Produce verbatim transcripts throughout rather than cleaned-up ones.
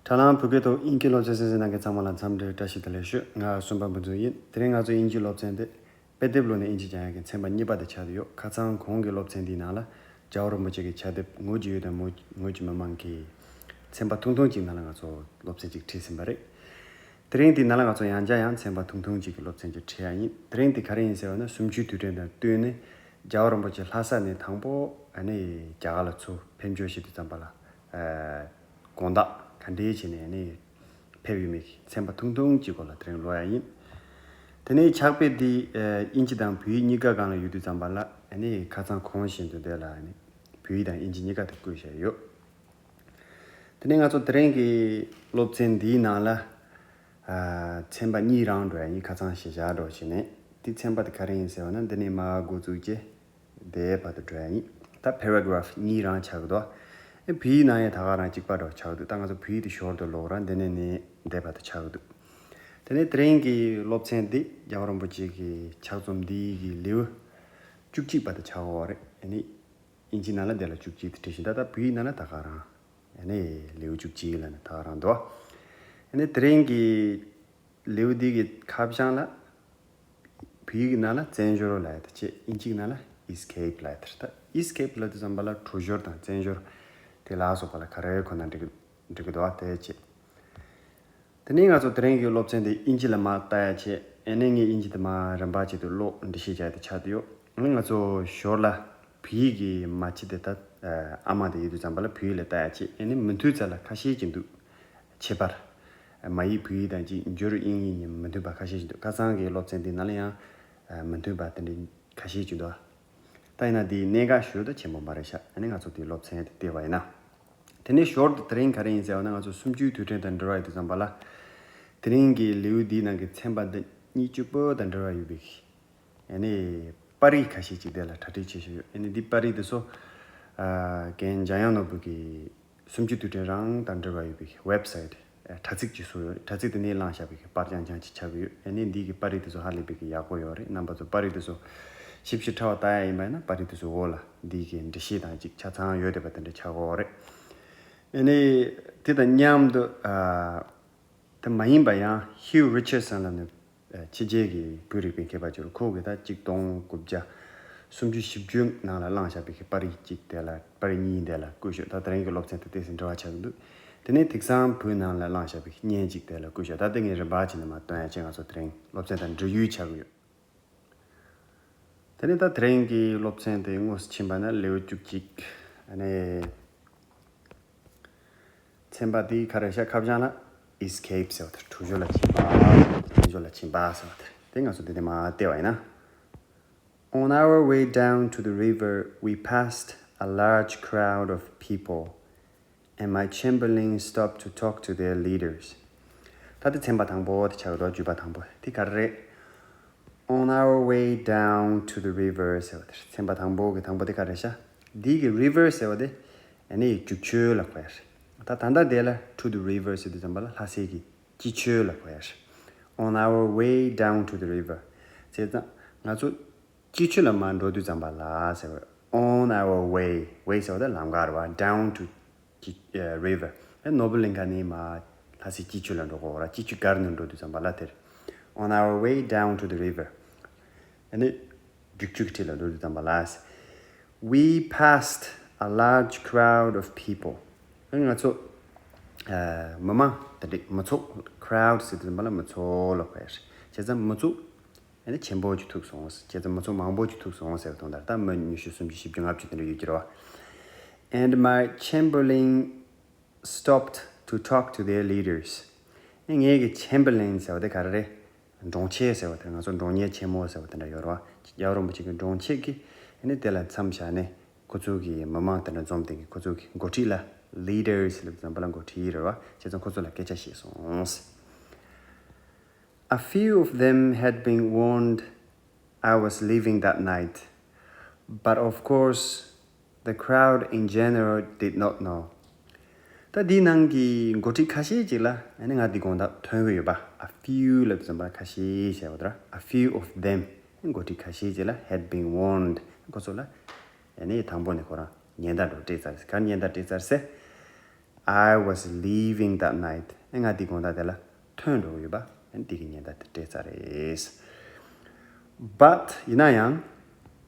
ད་ལམ་བོད་སྐད་ཐོག་དབྱིན་སྐད་སློབ་ཚན་གསན་གཟིགས་གནང་མཁན་ཚང་མ་ལ་འཚམས་འདྲི་བཀྲ་ཤིས་བདེ་ལེགས་ཞུ། ང་གསུམ་པ་འབུམ་ཚོགས་ཡིན། དེ་རིང་ང་ཚོ་དབྱིན་ཇིའི་སློབ་ཚན་དེ་དཔེ་དེབ་ཀློག་ནས་དབྱིན་ཇི་སྦྱང་ཡག་གི་ཚན་པ་གཉིས་པ་དེ་ཆགས་བསྡད་ཡོད། ཁ་སང་གོང་གི་སློབ་ཚན་འདིའི་ནང་ལ་རྒྱལ་བ་རིན་པོ་ཆེ་གི་ཕྱག་དེབ་ངོས་ཀྱི་ཡུལ་དང་ངོས་ཀྱི་མི་མང་གི་ཚན་པ་ཐུང་ཐུང་གཅིག་ནང་ལ་ང་ཚོ་སློབ་ཚན་གཅིག་ཁྲིད་ཟིན་པ་རེད། དེ་རིང་འདིའི་ནང་ལ་ང་ཚོ་ཡང་བསྐྱར་ཡང་ཚན་པ་ཐུང་ཐུང་གཅིག་གི་སློབ་ཚན་གཅིག་ཁྲིད་ཡག་ཡིན། དེ་རིང་འདི་ག་རེ་ཡིན་ཟེར་བ་ན་གསུམ་བཅུའི་དུས་དྲན་དང་བསྟུན་ནས་རྒྱལ་བ་རིན་པོ་ཆེ་ལྷ་ས་ནས་དང་པོ་ཨ་ནི་རྒྱ་གར་ལ་ཚུར་ཕེབས་འབྱོར་བྱེད་དུས་ཙམ་པ་ལ། དགོངས་དག་ག་འདྲས་བྱས་ནས་ནི་ཕེབས་ཡོད་མེད་ཀྱི་ཚན་པ་ཐུང་ཐུང་གཅིག་སྐོར་ལ་དེ་རིང་ཀློག་ཡག་ཡིན། དེ་ནས་ཕྱག་དཔེ་འདི་དབྱིན་ཇི་དང་བོད་ཡིག་གཉིས་ཀ་སྒང་ལ་ཡོད་དུས་ཙམ་པ་ལ་ནི་ཁ་སང་གོང་བཞིན་དུ་འདི་ལ་ནི་བོད་ཡིག་དང་དབྱིན་ཇི་གཉིས་ཀ་དེ་བཀོད་བཞག་ཡོད། དེ་ནས་ང་ཚོ་དེ་རིང་གི་སློབ་ཚན་འདིའི་ནང་ལ་ཚན་པ་གཉིས་རང་འགྲོ་ཡག་ཡིན། ཁ་སང་ཞེ་དྲག་འགྲོ་བྱས་ནས་དེ་ཚན་པ་དེ་ག་རེ་ཡིན་ཟེར་བ་ན་འདི་ནས་མར་འགོ་བཙུགས་རྗེས། དེའི་བར་དུ་འགྲོ་ཡག་ཡིན། ད་paragraph་གཉིས་རང་ཆགས་ཀྱི་འདུག་ཨེ་བོད་ཡིག་ནང་ཡང་ད་ག་རང་གཅིག་པ་འདྲ་ཆགས་ཀྱི་འདུག་ད་ང་ཚོ་བོད་ཡིག་དེ་ཞོར་དུ་ཀློག་ར་འདི་ནས་ནས་དེའི་བར་དུ་ཆགས་ཀྱི་འདུག་དེ་ནས་དེ་རིང་གི་སློབ་ཚན་འདི་རྒྱལ་བ་རིན་པོ་ཆེ་གི་ཕྱག་རྩོམ་འདི་གི་ལེའུ་བཅུ་གཅིག་པ་དེ་ཆགས་ཀྱི་ཡོད་རེད། ཨ་ནི་དབྱིན་ཇི་ནང་ལ་དེ་ལ་བཅུ་གཅིག་དེ་བྲིས་ཤིང་ད་ལྟ་བོད་ཡིག་ནང་ལ་ད་ག་རང་ཨ་ནི་ལེའུ་བཅུ་གཅིག་ལ་ནི་ད་ག་རང་འདུག་ཨ་ནི་དེ་རིང་གི་ལེའུ་འདི་གི་ཁ་བྱང་ལ་བོད་ཡིག་ནང་ལ་བཙན་བྱོལ་ལབ་ཡག་དེ་བྱས། དབྱིན་ཇི་ནང་ལ་escape་ལབ་ཡག་དེ་རེད། ད་escape་ལབ་དུས་ཙམ་པ་ལ་གྲོས་བཞུར་དང་བཙན་བྱོལ་དེ་ལ་སོགས་པ་ལ་ག་རེ་གོ་ན་འགྲིག་འགྲིག་གི་འདུག་བ་དེ་བྱས། དེ་ནས་ང་ཚོ་དེ་རིང་གི་སློབ་ཚན་དེ་དབྱིན་ཇི་ལ་མར་ལྟ་ཡག་བྱས། ཨ་ནི་ངས་དབྱིན་ཇི་དེ་མར་རིམ་པ་བྱས་ཏེ་ཀློག་འགྲེལ་བཤད་བྱ་ཡག་དེ་ཆགས་བསྡད་ཡོད། ཨ་ནི་ང་ཚོ་ཞོར་ལ་བོད་ཡིག་གི་མ་ཕྱི་དེ་ད་ཨ་མ་དེ་ཡོད་དུས་ཙམ་པ་ལ་བོད་ཡིག་ལ་ལྟ་ཡག་བྱས། ཨ་ནི་མི་མཐུན་ཚད་ལ་ཁ་ཤས་ཅིག་འདུག་ཁྱད་པར། མ་ཡིག་བོད་ཡིག་དང་གཅིག་འགྱུར་དབྱིན་ཡིག་གཉིས་མི་མཐུན་པ་ཁ་ཤས་ཤིག་འདུག་ཁ་སང་གི་སློབ་ཚན་འདི་ནང་ལ་ཡང་མི་མཐུན་པ་དེ་འདྲའི་ཁ་ཤས་ཤིག་འདུག་ད་ཡིན་ན་འདིའི་གནད་འགག་ཞེ་དྲག་ཆེན་པོ་མ་རེད་ཤག་ཨ་ནི་ང་ཚོ་འདིའི་སློབ་ཚན་དེ་བལྟས་པ་ཡིན་ན། དེ་ནས་ཞོར་དུ་དེ་རིང་ག་རེ་ཡིན་ཟེར་བ་ན་ང་ཚོ་གསུམ་བཅུའི་དུས་དྲན་དང་འབྲེལ་བ་ཡོད་དུས་ཙམ་པ་ལ། དེ་རིང་གི་ལེའུ་འདིའི་ནང་གི་ཚན་པ་འདི་གཉིས་བཅུ་པོ་དང་འབྲེལ་བ་ཡོད་པའི་ཨ་ནི་པར་རིས་ཁ་ཤས་ཅིག་དེ་ལ་གྲ་སྒྲིག་བྱས་བཞག་ཡོད། ཨ་ནི་འདི་པར་རིས་དེ་ཚོ་ཨ་རྒན་འཇམ་དབྱངས་ནོར་བུ་གི་གསུམ་བཅུའི་དུས་དྲན་རང་དང་འབྲེལ་བ་ཡོད་པའི་website་ཨ་དྲ་ཚིགས་ཅིག་བཟོས་ཡོད། དྲ་ཚིགས་དེ་ནས་བླངས་བཞག་པའི་པར་རྐྱང་རྐྱང་ཅིག་ཆགས་ཀྱི་ཡོད། ཨ་ནི་འདི་གི་པར་རིས་དེ་ཚོ་ཧ་ལས་པའི་ཡག་པོ་ཡོད་རེད། རྣམ་པ་ཚོ་པར་རིས་དེ་ཚོ་ཞིབ་ཞིབ་ཕྲ་བ་ལྟ་ཡག་ཡིན་པ་ཡིན་ན་པར་རིས་དེ་ཚོ་འོག་ལ་འདི་གི་འགྲེལ་བཤད་དང་ཅིག་ཆ་ཚང་ཡོད་བསྡད་པ་དེ་འདྲ་ཆགས་ཀྱི་ཡོད་རེད། ཨ་ནི་དེ་དང་མཉམ་དུ་ཨ། དེ་མ་ཡིན་པ་ཡང་Hugh Richardson་ལབ་ནས་ཕྱི་རྒྱལ་གྱི་བོད་རིག་པའི་མཁས་པ་ཅིག་རེད། ཁོ་གིས་ད་གཅིག་སྟོང་དགུ་བརྒྱ་སུམ་ཅུ་བཞི་བཅུ་ནང་ལ་བླངས་བཞག་པའི་པར་རིས་གཅིག་དེ་ལ་པར་རིས་གཉིས་དེ་ལ་བཀོད་ཤོག་ད་དེ་རིང་གི་སློབ་ཚན་དེ་ཏོག་ཙམ་འབྲེལ་བ་ཆགས་ཀྱི་འདུག་དེ་ནས་དེང་སང་བོད་ནང་ལ་བླངས་བཞག་པའི་བརྙན་གཅིག་དེ་ལ་བཀོད་ཤོག་ད་དེ་ངས་རིམ་པ་བྱས་ནས་མར་སྟོན་ཡག་བྱས། ང་ཚོ་དེ་རིང་སློབ་ཚན་དང་འབྲེལ་ཡོད་ཆགས་ཀྱི་ཡོད། དེ་ནས་ད་དེ་རིང་གི་སློབ་ཚན་དེ་དངོས་སུ་ཕྱིན་པ་ན་ལེའུ་བཅུ་གཅིག་ཨ་ནི་ཚན་པ་དེའི་ཁ་རེ་ཤ་ཁ་བྱང་ལ་escape་ཟེར་བ་དེ་གྲོས་བཞུར་ལ་ཕྱིན་པ། བཙན་བྱོལ་ལ་ཕྱིན་པ་ཟེར་བ་དེ་དེ་ང་ཚོ་འདི་ནས་མར་བལྟས་པ་ཡིན་ན། On our way down to the river, we passed a large crowd of people, and my Chamberlain stopped to talk to their leaders. ད་ལྟ་ཚན་པ་དང་པོ་དེ་ཆགས་འདུག་བརྗོད་པ་དང་པོ་དེ་ག་རེ་རེད། On our way down to the river ཟེར་བ་དེ་རེད། ཚན་པ་དང་པོ་གི་དང་པོ་དེ་ག་རེ་ཤག་འདི་གི་river ཟེར་བ་དེ་ཨ་ནི་རྒྱུག་ཆུ་ལ་གོ་ཡག་རེད། ད་ད་ལྟ་དེ་ལ་to the river ཟེར་དུས་ཙམ་པ་ལ་ལྷ་སའི་གི་སྐྱིད་ཆུ་ལ་གོ་ཡག་རེད། On our way down to the river བྱས་ཙང་ང་ཚོ་སྐྱིད་ཆུ་ལ་མར་འགྲོ་དུས་ཙམ་པ་ལ་ཟེར་བ། On our way, way ཟེར་བ་དེ་ལམ་ཁ་རེད་བ། Down to the river ནོར་བུ་གླིང་ཁ་ནས་མར་ལྷ་སའི་སྐྱིད་ཆུ་ལ་འགྲོ་དགོས་ར། སྐྱིད་ཆུ་བརྒལ་ནས་འགྲོ་དུས་ཙམ་པ་ལ་དེར། On our way down to the river ཨ་ནི་རྒྱུག་ཆུ་གི་འཁྲིས་ལ་འགྲོ་དུས་ཙམ་པ་ལ། We passed a large crowd of people. ང་ཚོ་ཨ་མི་མང་དེ་འདྲ་མི་ཚོགས། Crowd ཟེར་དུས་ཙམ་པ་ལ་མི་ཚོགས་ལ་གོ་ཡག་རེད། བྱས་ཙང་མི་ཚོགས་ཨ་ནི་ཆེན་པོ་ཅིག་ཐུག་སོང་། བྱས་ཙང་མི་ཚོགས་མང་པོ་ཅིག་ཐུག་སོང་ཟེར་བ་དང་། ད་ལྟ་མི་ཉི་ཤུ་སུམ་ཅུ་བཞི་བཅུ་ལྔ་བཅུ་དེ་འདྲ་ཡོད་ཀྱི་རེད་བ། And my Chamberlain stopped to talk to their leaders. ངའི་གི་Chamberlain ཟེར་བ་དེ་ག་རེ་རེད། འབྲོང་ཆེན་ཟེར་བ་དེ་ང་ཚོ་འབྲོང་གཉེར་ཆེན་མོ་ཟེར་བ་དེ་འདྲ་ཡོད་རེད་བ། རྒྱལ་བ་རིན་པོ་ཆེ་གི་འབྲོང་ཆེན་གྱིས་ཨ་ནི་དེ་ལ་མཚམས་བཞག་ནས་ཁོ་ཚོ་གི་མི་མང་དེ་འདྲ་འཛོམས་དེ་གི་ཁོ་ཚོ་གི་འགོ་ཁྲིད་ལ། Leaders ལབ་ཙམ་པ་ལ་འགོ་ཁྲིད་རེད་བ། བྱས་ཙང་ཁོ་ཚོ་ལ་སྐད་ཆ་བཤད་སོང་། A few of them had been warned I was leaving that night, but of course, the crowd in general did not know. ད་འདིའི་ནང་གི་འགོ་ཁྲིད་ཁ་ཤས་ཅིག་ལ་ཨ་ནི་ང་འདི་དགོངས་དག་ཐོན་གི་ཡོད་པ། A few ལབ་དུས་ཙམ་པ་ཁ་ཤས་བྱས་པ་དེ་ར། A few of them འགོ་ཁྲིད་ཁ་ཤས་ཅིག་ལ་had been warned ཁོ་ཚོ་ལ་ཨ་ནི་དང་པོ་ནས་ཁོ་རང་ཉེན་བརྡ་འདྲ་སྤྲད་ཚར། ག་རེ་ཉེན་བརྡ་སྤྲད་ཚར་ཟེར། I was leaving that night. ཨེ་ང་དེ་དགོང་དག་དེ་ལ་ཐོན་འགྲོ་གི་ཡོད་པ། ཨེ་དེ་གི་ཉེན་བརྡ་དེ་སྤྲད་ཚར་རེད། But ཡིན་ན་ཡང་,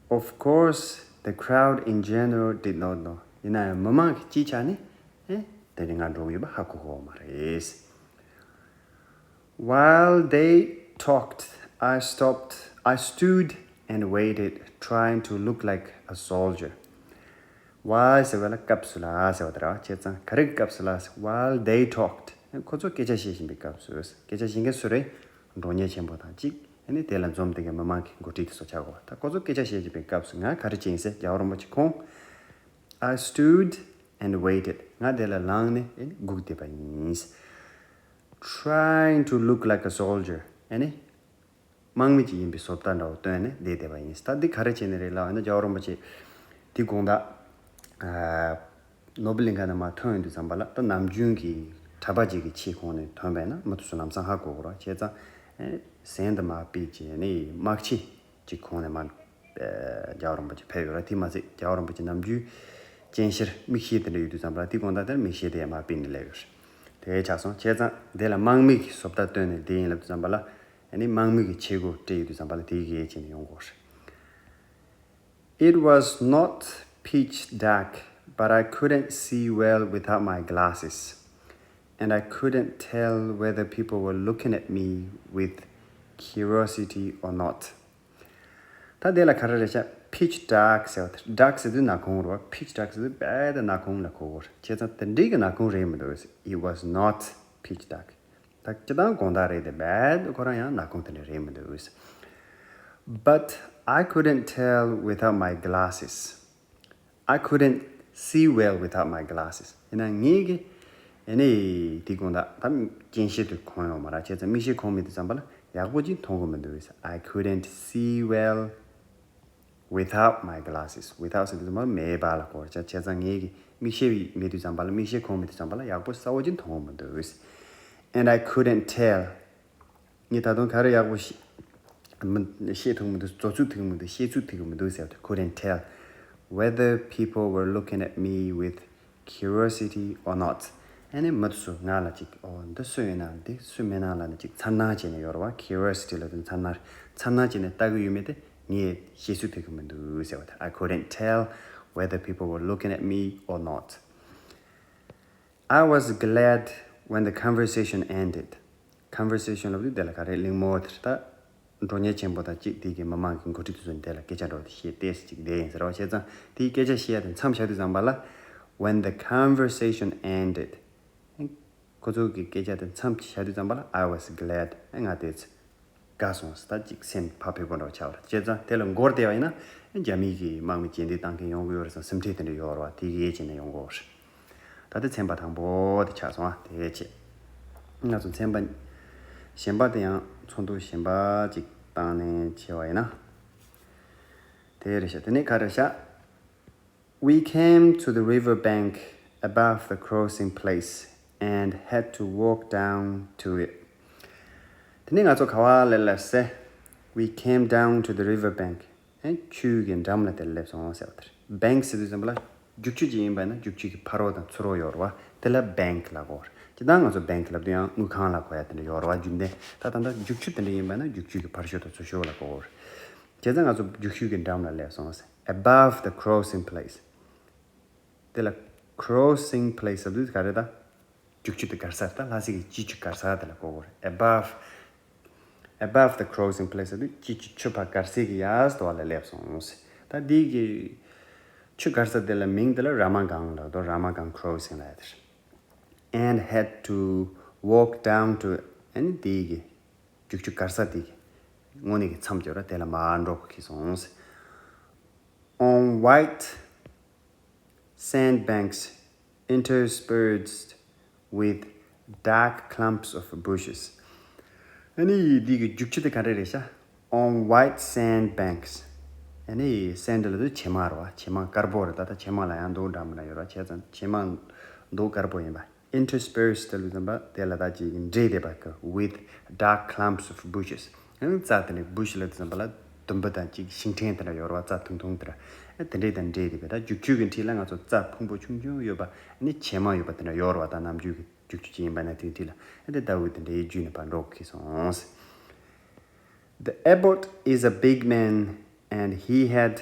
of course, the crowd in general did not know. ཡིན་ན་ཡང་མི་མང་གི་སྤྱིའི་ཆ་ནས་ཨེ་དེ་རིང་ང་འགྲོ་གི་ཡོད་པ་ཧ་གོ་གི་ཡོད་མ་རེད། While they talked, I stopped, I stood and waited, trying to look like a soldier. While ཟེར་བ་ལ་སྐབས་སུ་ལ་ཟེར་བ་དེ་རེད་བ། བྱས་ཙང་ག་རེ་གི་སྐབས་སུ་ལ། While they talked, ཁོ་ཚོ་སྐད་ཆ་བཤད་བཞིན་པའི་སྐབས་སུ། སྐད་ཆ་བཤད་མཁན་སུ་རེད། མགྲོན་གཉེར་ཆེན་པོ་དང་གཅིག་ཨ་ནི་དེ་ལ་འཛོམས་དེ་གའི་མི་མང་གི་འགོ་ཁྲིད་དེ་ཚོ་ཆགས་གོ། ད་ཁོ་ཚོ་སྐད་ཆ་བཤད་བཞིན་པའི་སྐབས་སུ་ང་ག་རེ་བྱས་ཡིན་ཟེར། རྒྱལ་བ་རིན་པོ་ཆེ་ཁོང་I stood and waited. ང་དེ་ལ་ལངས་ནས་ཨེ་སྒུག་བསྡད་པ་ཡིན། Trying to look like a soldier. ཨ་ནི་དམག་མི་ཅིག་ཡིན་པའི་བཟོ་ལྟ་འདྲ་བོ་སྟོན་ནས་བསྡད་བསྡད་པ་ཡིན། ད་འདི་ག་རེ་བྱས་ནས་རེད་ལབ་ན། རྒྱལ་བ་རིན་པོ་ཆེ་དེ་དགོང་དག་ཨ་ནོར་བུ་གླིང་ཁ་ནས་མར་ཐོན་ཡོང་དུས་ཙམ་པ་ལ། ད་ནམ་རྒྱུན་གྱི་གྲྭ་པ་ཅིག་གི་ཆས་གོན་ནས་ཐོན་པས་ན་མི་དེ་ཚོ་ལམ་སང་ཧ་གོ་གོ་ར། བྱས་ཙང་ཨེ་གཟན་དང་མར་པེ་ཅིག་ནི་དམག་ཆས་ཅིག་གོན་ནས་མར་ཨེ་རྒྱལ་བ་རིན་པོ་ཆེ་ཕེབས་ཡོད་ར། དེ་མ་ཟད་རྒྱལ་བ་རིན་པོ་ཆེ་ནམ་རྒྱུན་སྤྱན་ཤེལ་མིག་ཤེལ་དེ་འདྲ་ཡོད་དུས་ཙམ་པ་ལ། དེ་དགོང་དག་དེར་མིག་ཤེལ་དེ་ཡང་མར་ཕུད་ནས་སླེབས་ཡོད་རེད། དེ་ཆགས་སོང་། བྱས་ཙང་དེ་ལ་དམག་མི་གི་བཟོ་ལྟ་སྟོན་ནས་བསྡད་ཡིན་ལབ་དུས་ཙམ་པ་ལ། ཨ་ནི་དམག་མི་གི་ཆས་གོས་སྤྲས་ཡོད་དུས་ཙམ་པ་ལ་དེ་གི་ཡས་བྱས་ནས་ཡོང་གོ་རེད། It was not pitch dark, but I couldn't see well without my glasses. And I couldn't tell whether people were looking at me with curiosity or not. ད་དེ་ལ་ག་རེ་རེད་ཤག Pitch dark ཟེར་བ་དེ། Dark ཟེར་དུས་ནག་ཁུང་རེད་བ། Pitch dark ཟེར་དུས་རྦད་དེ་ནག་ཁུང་ལ་གོ་གོ་རེད། བྱས་ཙང་དེ་འདྲའི་གི་ནག་ཁུང་རེད་མི་འདུག It was not pitch dark. ད་སྤྱིར་བཏང་དགོང་དག་རེད་དེ། རྦད་དེ་ཁོ་རང་ཡང་ནག་ཁུང་དེ་འདྲ་རེད་མི་འདུག But I couldn't tell without my glasses. I couldn't see well without my glasses. ཡིན་ན་ངས་གི་ཨ་ནི་དེ་དགོང་དག་ད་སྤྱན་ཤེལ་དེ་གོན་ཡོད་མ་རེད། བྱས་ཙང་མིག་ཤེལ་གོན་མེད་དུས་ཙམ་པ་ལ་ཡག་པོ་ཅིག་མཐོང་གི་མི་འདུག I couldn't see well without my glasses. Without ཟེར་དུས་ཙམ་པ་མེད་པ་ལ་གོ་རེད། བྱས་ཙང་ངས་གི་མིག་ཤེལ་མེད་དུས་ཙམ་པ་ལ། མིག་ཤེལ་གོན་མེད་དུས་ཙམ་པ་ལ་ཡག་པོ་གསལ་པོ་ཅིག་མཐོང་གི་མི་འདུག And I couldn't tell. ངས་ད་དུང་ག་རེ་ཡག་པོ་ཤེས་མི་ཤེས་ཐུབ་མི་འདུག་བཟོ་ཚུགས་ཐུབ་མི་འདུག་ཤེས་ཚུགས་ཐུབ་མི་འདུག་ཟེར་བ་དེ། Couldn't tell whether people were looking at me with curiosity or not. ཨ་ནི་མི་དེ་ཚོ་ང་ལ་ཅིག་ཨོ་འདི་སུ་ཡིན་ན་འདི་སུ་མིན་ན་ལབ་ནས་ཅིག་མཚར་སྣང་བྱས་ནས་ཡོད་རེད་བ། Curiosity ལབ་དུས་མཚར་སྣང་། མཚར་སྣང་བྱས་ནས་ལྟ་གི་ཡོད་མེད་དེ་ངས་ཤེས་ཚུལ་ཐེབས་ཀྱི་མི་འདུག་ཟེར་བ་དེ། I couldn't tell whether people were looking at me or not. I was glad when the conversation ended. Conversation ལབ་དུས་དེ་ལ་ག་རེ། གླེང་མོལ་དེ་ད་མགྲོན་གཉེར་ཆེན་པོ་དང་གཅིག་དེ་གི་མི་མང་གི་འགོ་ཁྲིད་དེ་ཚོ་ནས་དེ་ལ་སྐད་ཆ་འདྲ་བོ་དེ་བཤད་ཏེ་ཅིག་བསྡད་ཡིན་ཟེར་བ། བྱས་ཙང་དེའི་སྐད་ཆ་བཤད་ཡ་དེ་མཚམས་བཞག་དུས་ཙམ་པ་ལ། When the conversation ended. ཁོ་ཚོ་གི་སྐད་ཆ་དེ་མཚམས་བཞག་དུས་ཙམ་པ་ལ། I was glad. ང་དེ་ཚོ་དགའ་སོང་། ད་ཅིག་སེམས་ཕར་ཕེབས་པོ་འདྲ་བོ་ཆགས་པ་རེད། བྱས་ཙང་དེ་ལ་མགོ་བདེ་བ་ཡིན་ན་རྒྱ་མི་གི་དམག་མི་རྗེས་འདེད་བཏང་མཁན་ཡོང་གི་ཡོད་རེད་བསམ་སེམས་ཁྲལ་དེ་འདྲ་ཡོད་རེད་བ། དེ་གི་ཡས་བྱས་ནས་ཡོང་གི་ཡོད་རེད། ད་ལྟ་ཚན་པ་དང་པོ་དེ་ཆགས་སོང་ཨ། དེ་བྱས་ང་ཚོ་ཚན་པ་གཞན་པ་དེ་ཡང་ཚོགས་འདུ་གཞན་པ་ཅིག་བཏང་ནས་བྱས་པ་ཡིན་ན། དེ་རེད་ཤག་དེ་ནས་ག་རེ་ཤག We came to the river bank above the crossing place and had to walk down to it. དེ་ནས་ང་ཚོ་ག་བ་ལ་སླེབས་ཟེར། We came down to the river bank. ཨེ་ཆུའི་གི་འགྲམ་ལ་དེར་སླེབས་སོང་ཟེར་བ་དེ་རེད། Bank ཟེར་དུས་ཙམ་པ་ལ་རྒྱུག་ཆུ་ཅིག་ཡིན་པ་ན་རྒྱུག་ཆུ་གི་ཕ་རོལ་དང་ཚུར་རོལ་ཡོད་རེད་བ། དེ་ལ་bank ལབ་གོ་རེད། སྤྱིར་བཏང་ང་ཚོ་bank ལབ་དུས་ཡང་དངུལ་ཁང་ལ་གོ་ཡ་དེ་འདྲ་ཡོད་རེད་བ། རྒྱུན་ལྡན། ད་ད་ལྟ་རྒྱུག་ཆུ་དེ་འདྲ་ཡིན་པ་ན་རྒྱུག་ཆུ་གི་ཕར་ཕྱོགས་དང་ཚུར་ཕྱོགས་ལ་གོ་རེད། བྱས་ཙང་ང་ཚོ་རྒྱུག་ཆུ་གི་འགྲམ་ལ་སླེབས་སོང་ཟེར། Above the crossing place. དེ་ལ་crossing place ཟེར་དུས་ག་རེ་ད། རྒྱུག་ཆུ་དེ་བརྒལ་ས། ད་ལྷ་སའི་གི་སྐྱིད་ཆུ་བརྒལ་ས་དེ་ལ་གོ་དགོས་རེད། Above, above the crossing place ཟེར་དུས་སྐྱིད་ཆུ་ཆུ་ཕར་བརྒལ་སའི་གི་ཡར་དེ་བ་ལ་སླེབས་སོང་ཟེར། ད་འདི་གི་ཆུ་བརྒལ་ས་དེ་ལ་མིང་དེ་ལ་ར་མ་གང་ལབ་དོ། ར་མ་གང་crossing ལབ་ཡ་དེ་རེད། And had to walk down to it. ཨ་ནི་དེ་གི་རྒྱུག་ཆུ་བརྒལ་ས་དེ་གི་དངོས་གནས་ཀྱི་མཚམས་སྦྱོར་ར། དེ་ལ་མར་འགྲོ་དགོས་ཁེལ་སོང་ཟེར། On white sandbanks interspersed with dark clumps of bushes. ཨ་ནི་འདི་གི་རྒྱུག་ཆུ་དེ་ག་འདྲ་རེད་ཤག On white sandbanks. ཨ་ནི་sand ལབ་དུས་བྱེ་མ་རེད་བ། བྱེ་མ་དཀར་པོ་རེད། ད་ལྟ་བྱེ་མ་ལ་ཡང་མདོག་འདྲ་མི་འདྲ་ཡོད་རེད་བ། བྱས་ཙང་བྱེ་མ་མདོག་དཀར་པོ་ཡིན་པ། Interspersed ལབ་དུས་ཙམ་པ་དེ་ལ་ད་ཅིག་འདྲེས་བསྡད་པ་གི། With dark clumps of bushes. ཨ་ནི་རྩྭ་དེ་ནི་bush ལབ་དུས་ཙམ་པ་ལ་ དུམ་བུ་དང་གཅིག་ཤིང་ཕྲན་དེ་འདྲ་ཡོད་རེད་བ། རྩྭ་ཐུང་ཐུང་དེ་འདྲ། ཨ་དེ་འདྲས་དང་འདྲེས་བསྡད་པའི་ད་རྒྱུག་ཆུ་གི་འཁྲིས་ལ་ང་ཚོ་རྩྭ་ཕུང་པོ་ཆུང་ཆུང་ཡོད་པ་ནི་བྱེ་མ་ཡོད་པ་དེ་འདྲ་ཡོད་རེད་བ། ད་ནམ་རྒྱུན་གྱི་རྒྱུག་ཆུ་ཅིག་ཡིན་པ་ན་དེའི་འཁྲིས་ལ་ཨ་དེ་ལྟ་བུ་དེ་འདྲའི་བརྒྱུད་ནས་ཕར་འགྲོ་གི་སོང་། The abbot is a big man, and he had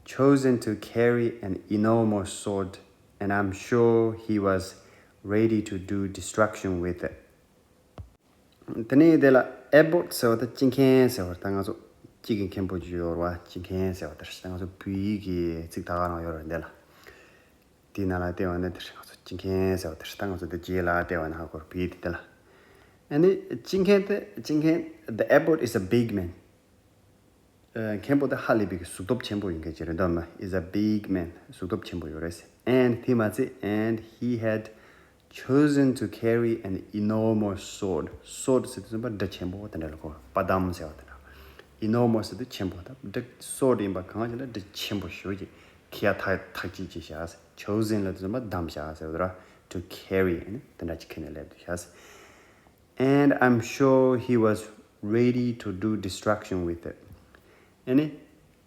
chosen to carry an enormous sword, and I'm sure he was ready to do destruction with it. དེ་ནས་དེ་ལ་abbot ཟེར་བ་དེ་སྤྱི་མཁན་ཟེར་བ་ད་ང་ཚོ་སྤྱི་གི་མཁན་པོ་ཅིག་ཡོད་རེད་བ། སྤྱི་མཁན་ཟེར་བ་དེ་ད་ང་ཚོ་བོད་ཡིག་གི་ཚིག་ད་ག་རང་ཡོད་རེད་འདི་ལ། དེའི་ནང་ལ་བལྟས་པ་ན་དེ་ང་ཚོ་སྤྱི་མཁན་ཟེར་བ་དེ་ད་ང་ཚོ་འདི་རྗེས་ལ་བལྟས་པ་ན་ཧ་གོ་རེད། བོད་ཡིག་དེ་དེ་ལ། ཨ་ནི་སྤྱི་མཁན་དེ་སྤྱི་མཁན the abbot is a big man. ཨ་མཁན་པོ་དེ་ཧ་ལས་པའི་གི་གཟུགས་སྟོབས་ཆེན་པོ་ཡིན་མཁན་ཅིག་རེད་འདུག་མ། is a big man. གཟུགས་སྟོབས་ཆེན་པོ་ཡོད་རེད། And དེ་མ་ཚད and he had chosen to carry an enormous sword. Sword ཟེར་དུས་ཙམ་པ་གྲི་ཆེན་པོ་དེ་འདྲ་ལ་གོ། པ་དམ་ཟེར་བ་དེ་འདྲ། Enormous ཟེར་དུས་ཆེན་པོ། ད་གྲི་sword ཡིན་པ་གང་ཞིག་ལ་གྲི་ཆེན་པོ་ཞེ་པོ་ཅིག་ཁྱེར་ཡ་ཐག་ཐག་ཅིག་ཅིག་བཞག Chosen ལབ་དུས་ཙམ་པ་བདམས་བཞག་ཟེར་བ་ར། To carry ཨ་ནི་དེ་འདྲ་ཅིག་ཁྱེར་ནས་སླེབས་འདུག་བཞག And I'm sure he was ready to do destruction with it. ཨ་ནི་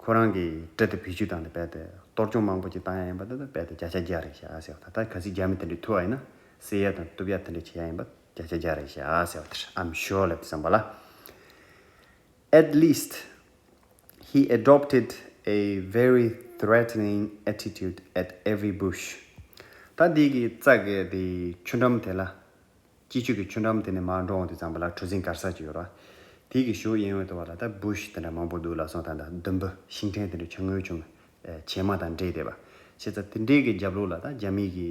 ཁོ་རང་གིས་གྲི་དེ་བེད་སྤྱོད་བཏང་ནས་རྦད་དེ་གཏོར་སྐྱོན་མང་པོ་ཅིག་བཏང་ཡ་ཡིན་པ་དེ་ད་རྦད་དེ་བརྒྱ་ཆ་བརྒྱ་རེད་བཞག་ཟེར་བ། ད་ད་གལ་སྲིད་རྒྱ་མི་དེ་འདྲས་ཐུག་པ་ཡིན་ན་བསད་ཡ་དང་གཏུབ་ཡ་དེ་འདྲས་བྱེད་ཡ་ཡིན་པ་བརྒྱ་ཆ་བརྒྱ་རེད་བཞག་ཟེར་བ་དེ། I'm sure ལབ་དུས་ཙམ་པ་ལ། At least he adopted a very threatening attitude at every bush. ད་དེ་གི་རྩྭ་གི་དེ་ཆུ་འགྲམ་དེ་ལ། སྐྱིད་ཆུ་གི་ཆུ་འགྲམ་དེ་ནས་མར་འགྲོ་འོང་དུས་ཙམ་པ་ལ་གྲུ་གཟིངས་དཀར་ས་ཅིག་ཡོད་ར། དེ་གི་གཞུག་གཡས་གཡོན་དུ་བ་ལ་ད་བུ་ཤི་དེ་འདྲ་མང་པོ་འདུག་ལབ་སོང་། ད་ད་དུམ་བུ་ཤིང་ཕྲན་དེ་འདྲ་ཆུང་ངུ་ཆུང་ངུ་བྱེ་མ་དང་འདྲེས་བསྡད་པ། བྱས་ཙང་དེ་འདྲའི་གི་རྒྱབ་ལོགས་ལ་ད་རྒྱ་མི་གི་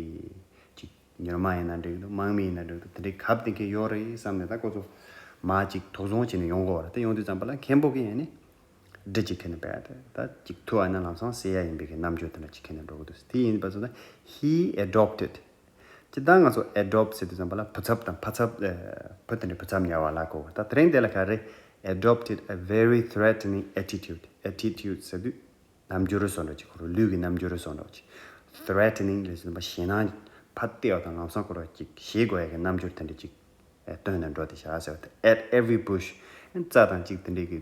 ཅིག་མྱུར་མ་ཡིན་ན་འགྲིག་འདུག་དམག་མི་ཡིན་ན་འགྲིག་འདུག་དེ་འདྲའི་གབ་སྟེ་མཁན་ཡོད་རེད་བསམ་ནས་ད་ཁོ་ཚོ་མར་ཅིག་དོགས་ཟོན་བྱས་ནས་ཡོང་དགོས་པ་རེད། དེ་ཡོང་དུས་ཙམ་པ་ལ་མཁན་པོ་གིས་ཡང་ནི་གྲི་ཅིག་ཁྱེར་ནས་བསྡད་དེ་ད་ཅིག་ཐུག་པ་ན་ལམ་སང་བསད་ཡ་ཡིན་པའི་གི་རྣམ་འགྱུར་དེ་འདྲ་ཅིག་ཁྱེར་ནས་འགྲོ་གི་འདུག་དེ་ཡིན་པ་སོང་ན་he adopted སྤྱིར་བཏང་ང་ཚོ་adopt ཟེར་དུས་ཙམ་པ་ལ་བུ་ཚབ་དང་ཕ་ཚབ། ཨ་བུ་དེ་འདྲ་བུ་ཚབ་ཉར་བ་ལ་གོ། ད་དེ་རིང་དེ་ལ་ག་རེ། Adopted a very threatening attitude. Attitude ཟེར་དུས་རྣམ་འགྱུར་བཟོ་འདྲ་ཅིག་ཁོ་རང་ལུས་ཀྱི་རྣམ་འགྱུར་བཟོ་འདྲ་ཅིག threatening ལབ་དུས་ཙམ་པ་ཞེད་སྣང་ཕར་བལྟས་པ་དང་ལམ་སང་ཁོ་རང་ཅིག་ཞེད་དགོས་ཡ་གི་རྣམ་འགྱུར་དེ་འདྲ་ཅིག་ཨ་སྟོན་ནས་འགྲོ་དེ་བཞག་ཟེར་བ་དེ། At every bush རྩྭ་དང་ཅིག་དེ་འདྲའི་གི་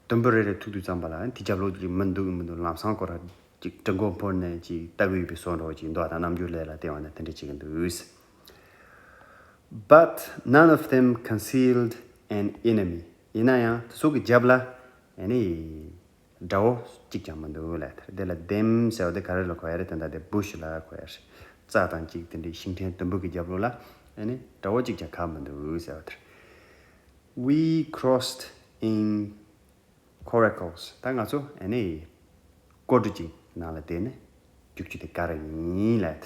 དུམ་བུ་རེ་རེ་ཐུག་དུས་ཙམ་པ་ལ་དེ་རྒྱབ་ལོགས་ཅིག་མི་འདུག་མི་འདུག་ལམ་སང་ཁོ་རང་ཅིག་གྲི་མགོ་འཕུར་ནས་ཅིག་ལྟ་གི་ཡོད་པའི་བཟོ་འདྲ་ཅིག་འདུག་ད་རྣམ་འགྱུར་ལས་ལ་བལྟས་པ་ན་དེ་འདྲ་ཅིག་འདུག But none of them concealed an enemy. ཡིན་ན་ཡང་དེ་ཚོ་གི་རྒྱབ་ལ་ཨ་ནི་དགྲ་བོ་གཅིག་ཀྱང་མི་འདུག་ལབ། དེ་ལ་them ཟེར་བ་དེ་ག་རེ་ལ་གོ་ཡ་རེད། དེ་འདྲ་དེ་བུ་ཤི་ལ་གོ་ཡ་རེད། རྩྭ་དང་གཅིག་དེ་འདྲའི་ཤིང་ཕྲན་དུམ་བུ་གི་རྒྱབ་ལོགས་ལ་ཨ་ནི་དགྲ་བོ་གཅིག་ཀྱང་གབ་མི་འདུག་ཟེར་བ་དེ་རེད། We crossed in coracles. ད་ང་ཚོ་ཨ་ནི་ཀོ་གྲུ་གཅིག་ནང་ལ་བསྡད་ནས་རྒྱུག་རྒྱུ་དེ་ག་རེ་ཡིན་ལབ་དེ་རེད།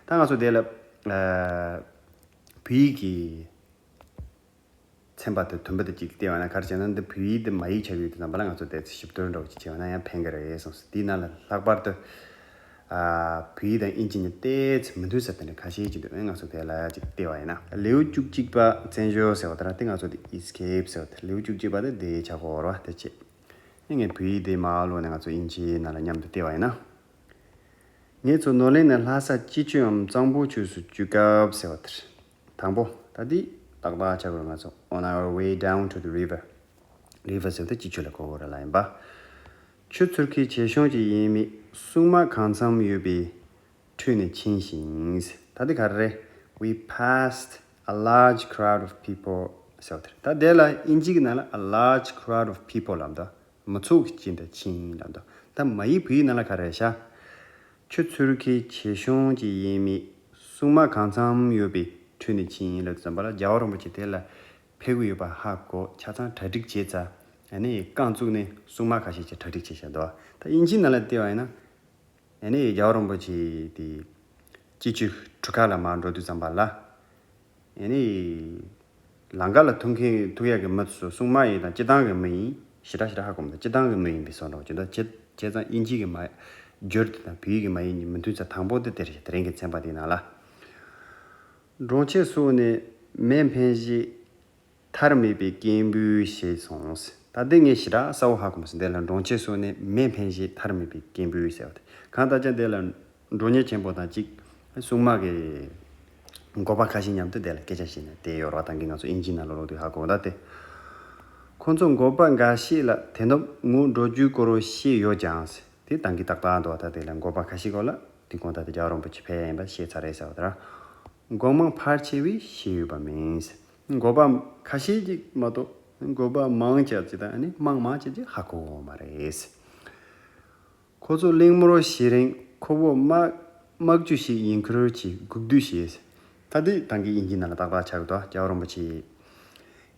ད་ང་ཚོ་དེ་ལ་ཨ་བོད་ཡིག་གི་ཚན་པ་དེ་དུམ་བུ་དེ་གཅིག་བལྟས་པ་ན་ག་རེ་བྱས་ན་འདི་བོད་ཡིག་དེ་མ་ཡིག་ཆགས་ཡོད་དུས་ཙམ་པ་ལ་ང་ཚོ་དེ་ཚོ་ཞིབ་བསྡུར་འདྲ་བོ་ཅིག་བྱས་པ་ན་ཡང་ཕན་གི་རེད་གསུངས་སོང་། དེའི་ནང་ལ་ལྷག་པར་དུ་ཨ་བོད་ཡིག་དང་དབྱིན་ཇི་གཉིས་ཏོག་ཙམ་མི་མཐུན་ས་དེ་འདྲ་ཁ་ཤས་ཅིག་འདུག་ང་ཚོ་དེ་ལ་ཅིག་བལྟས་པ་ཡིན་ན་ལེའུ་བཅུ་གཅིག་པ་བཙན་བྱོལ་ཟེར་བ་དེ་ར། དེ་ང་ཚོ་དེ་escape ཟེར་བ་དེ་ལེའུ་བཅུ་གཅིག་པ་དེ་དེ་ཆགས་ཀྱི་ཡོད་རེད་བ། དེ་བྱས་ངས་བོད་ཡིག་དེ་མར་ཀློག་ནས་ང་ཚོ་དབྱིན་ཇིའི་ནང་ལ་མཉམ་དུ་བལྟས་པ་ཡིན་ན། ངེད་ཚོ་ནོར་གླིང་ནས་ལྷ་ས་སྐྱིད་ཆུའམ་གཙང་པོ་ཆུ་སུ་བཅུག་སྐབས་ཟེར་བ་དེ་རེད། དང་པོ་ད་འདི་ཏག་ཏག་ཆགས་དགོས། ང་ཚོ on our way down to the river. River ཟེར་བ་དེ་སྐྱིད་ཆུ་ལ་གོ་དགོས་རེད་ལབ་ཡིན་པ། ཆུ་ཚུར་ཁའི་བྱེ་གཤོང་ཅིག་ཡིན་མིན་སྲུང་མ་གང་འཚམ་ཡོད་པའི་ཁྲོད་ནས་ཕྱིན་ཞིང་། ད་འདི་ག་རེ་རེད། We passed a large crowd of people ཟེར་བ་དེ་རེད། ད་དེ་ལ་དབྱིན་ཇི་གི་ནང་ལ་a large crowd of people ལབ་འདུག་མི་ཚོགས་ཀྱི་དཀྱིལ་དུ་ཕྱིན་ལབ་འདུག་ད་མ་ཡིག་བོད་ཡིག་ནང་ལ་ག་རེ་ཤག་ཆུ་ཚུར་ཁའི་བྱེ་གཤོང་ཅིག་ཡིན་མིན་སྲུང་མ་གང་འཚམ་ཡོད་པའི་ཁྲོད་ནས་ཕྱིན་ལབ་དུས་ཙམ་པ་ལ་རྒྱལ་བ་རིན་པོ་ཆེ་དེ་ལ་ཕེབས་ཀྱི་ཡོད་པ་ཧ་གོ། ཆ་ཚང་གྲ་སྒྲིག་བྱས་ཚར། ཨ་ནི་རྐང་བཙུགས་ནས་སྲུང་མ་ཁ་ཤས་ཀྱིས་གྲ་སྒྲིག་བྱས་བཞག་འདུག་ད་དབྱིན་ཇིའི་ནང་ལ་བལྟས་པ་ཡིན་ན། ཨ་ནི་རྒྱལ་བ་རིན་པོ་ཆེ་དེ་སྐྱིད་ཆུ་གྲུ་ཁ་ལ་མར་འགྲོ་དུས་ཙམ་པ་ལ། ཨ་ནི་ལམ་ཁ་ལ་ཐུག་མཁན་ཐུག་ཡག་གི་མི་ཚོ་སྲུང་མ་ཡིན་དང་སྤྱི་བཏང་གི་མི་ཡིན་ཞེ་དྲག་ཞེ་དྲག་ཧ་གོ་མི་འདུག་སྤྱི་བཏང་གི་མི་ཡིན་པའི་བཟོ་འདྲ་བྱེད་འདུག་བྱས་བྱས་ཙང་དབྱིན་ཇི་གི་མ་འགྱུར་དེ་དང་བོད་ཡིག་གི་མ་ཡིག་གཉིས་མི་མཐུན་ས་དང་པོ་དེ་དེ་རེད། དེ་རིང་གི་ཚན་པ་དེའི་ནང་ལ། འབྲོང་ཆེན་སོགས་ནས་མེ་འཕེན་བཞིན་མཐར་མེད་པའི་སྐད་འབོད་བྱས་སོང་། ད་འདི་ངས་ཞེ་དྲག་གསལ་བོ་ཧ་གོ་མ་སོང་། འདི་ལ་འབྲོང་ཆེན་སོགས་ནས་མེ་འཕེན་བཞིན་མཐར་མེད་པའི་སྐད་འབོད་ཟེར་བ་དེ་གང་ལྟར་ཀྱང་འདི་ལ་མགྲོན་གཉེར་ཆེན་པོ་དང་གཅིག་སྲུང་མ་གི་འགོ་པ་ཁ་ཤས་མཉམ་དུ་འདི་ལ་སྐད་ཆ་བཤད་ནས་བསྡད་ཡོད་རེད་བ། ད་གིན་ང་ཚོ་དབྱིན་ཇིའི་ནང་ལ་ཀློག་དུས་ཧ་གོ་ད་དེ། ཁོ་ཚོ་འགོ་པ་འགའ་ཤས་ལ་དེ་ནུབ་ངོ་འགྲོ་རྒྱུའི་སྐོར་བཤད་ཡོད་ཀྱང་ཟེར། དེ་ཏང་གི་ཏག་ཏག་འདུག་ད་དེ་ལ་འགོ་པ་ཁ་ཤས་སྐོར་ལ་དེ་གོང་ད་དེ་རྒྱལ་བ་རིན་པོ་ཆེ་ཕེབས་ཡིན་པ་ཤེས་ཚར་རེད་ཟེར་བ་དེ་ར། འགོ་མང་ཕལ་ཆེ་བས་ཤེས་ཡོད་པ་མིན་ཟེར། འགོ་པ་ཁ་ཤས་ཅིག་མ་གཏོགས་འགོ་པ་མང་ཆེ་ཅིག་དང་ཨ་ནི་དམངས་མང་ཆེ་ཅིག་ཧ་གོ་ཡོད་མ་རེད་ཟེར། ཁོ་ཚོ་གླེང་མོལ་བྱེད་རིང་ཁོ་བོ་དམག་དམག་ཇུས་ཤིག་ཡིན་ཁུལ་གྱིས་སྒུག་སྡོད་བྱས། ད་དེ་ཏང་གི་དབྱིན་ཇི་ནང་ལ་ཏག་ཏག་ཆགས་འདུག་རྒྱལ་བ་རིན་པོ་ཆེ་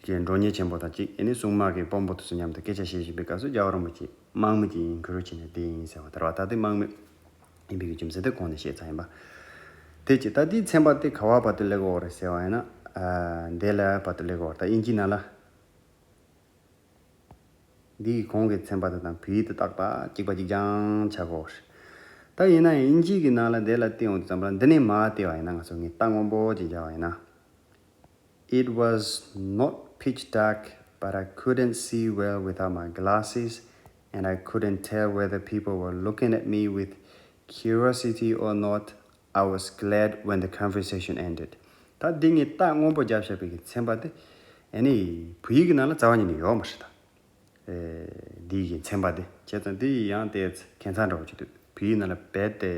གི་མགྲོན་གཉེར་ཆེན་པོ་དང་གཅིག་ཨེ་ནི་སྲུང་དམག་གི་དཔོན་པོ་དེ་ཚོ་མཉམ་དུ་སྐད་ཆ་བཤད་བཞིན་པའི་སྐབས་སུ་རྒྱལ་བ་རིན་པོ་ཆེ་དམག་མི་གཅིག་ཡིན་ཁུལ་བྱས་ནས་བསྡད་ཡིན་ཟེར་བ་དེ་རེད་བ། ད་དེ་དམག་མི་ཡིན་པའི་གི་རྒྱུ་མཚན་དེ་གོང་ནས་བཤད་ཚར་ཡིན་པ། དེ་གཅིག་ད་དེའི་ཚན་པ་དེ་ག་བ་བར་དུ་སླེབས་ཡོད་རེད་ཟེར་བ་ཡིན་ན། ཨ། འདི་ལ་བར་དུ་སླེབས་ཡོད་རེད། ད་དབྱིན་ཇི་ནང་ལ། འདིའི་གོང་གི་ཚན་པ་དེ་དང་བོད་ཡིག་དེ་ཏག་ཏག་གཅིག་པ་གཅིག་རྐྱང་ཆགས་ཀྱི་ཡོད་རེད། ད་ཡིན་ན་ཡང་དབྱིན་ཇི་གི་ནང་ལ་དེ་ལ་བལྟས་ཡོང་དུས་ཙམ་པ་ལ་འདི་ནས་མར་བལྟས་པ་ཡིན་ན། ང་ཚོ་ངས་རྟ་སྔོན་པོ་ཅིག་རྒྱག་པ་ཡིན་ན། It was not pitch dark, but I couldn't see well without my glasses, and I couldn't tell whether people were looking at me with curiosity or not. I was glad when the conversation ended. ད་འདི་ངས་རྟ་སྔོན་པོ་བརྒྱབ་བཞག་པའི་གི་ཚན་པ་དེ་ཨ་ནི་བོད་ཡིག་གི་ནང་ལ་རྩ་བ་ཉིད་ནས་ཡོད་མ་རེད་ད། ཨེ། འདི་གི་ཚན་པ་དེ་བྱས་ཙང་འདི་ཡང་ཏོག་ཙམ་ཁྱད་མཚར་འདྲ་བོ་ཅིག་འདུག་བོད་ཡིག་ནང་ལ་རྦད་དེ་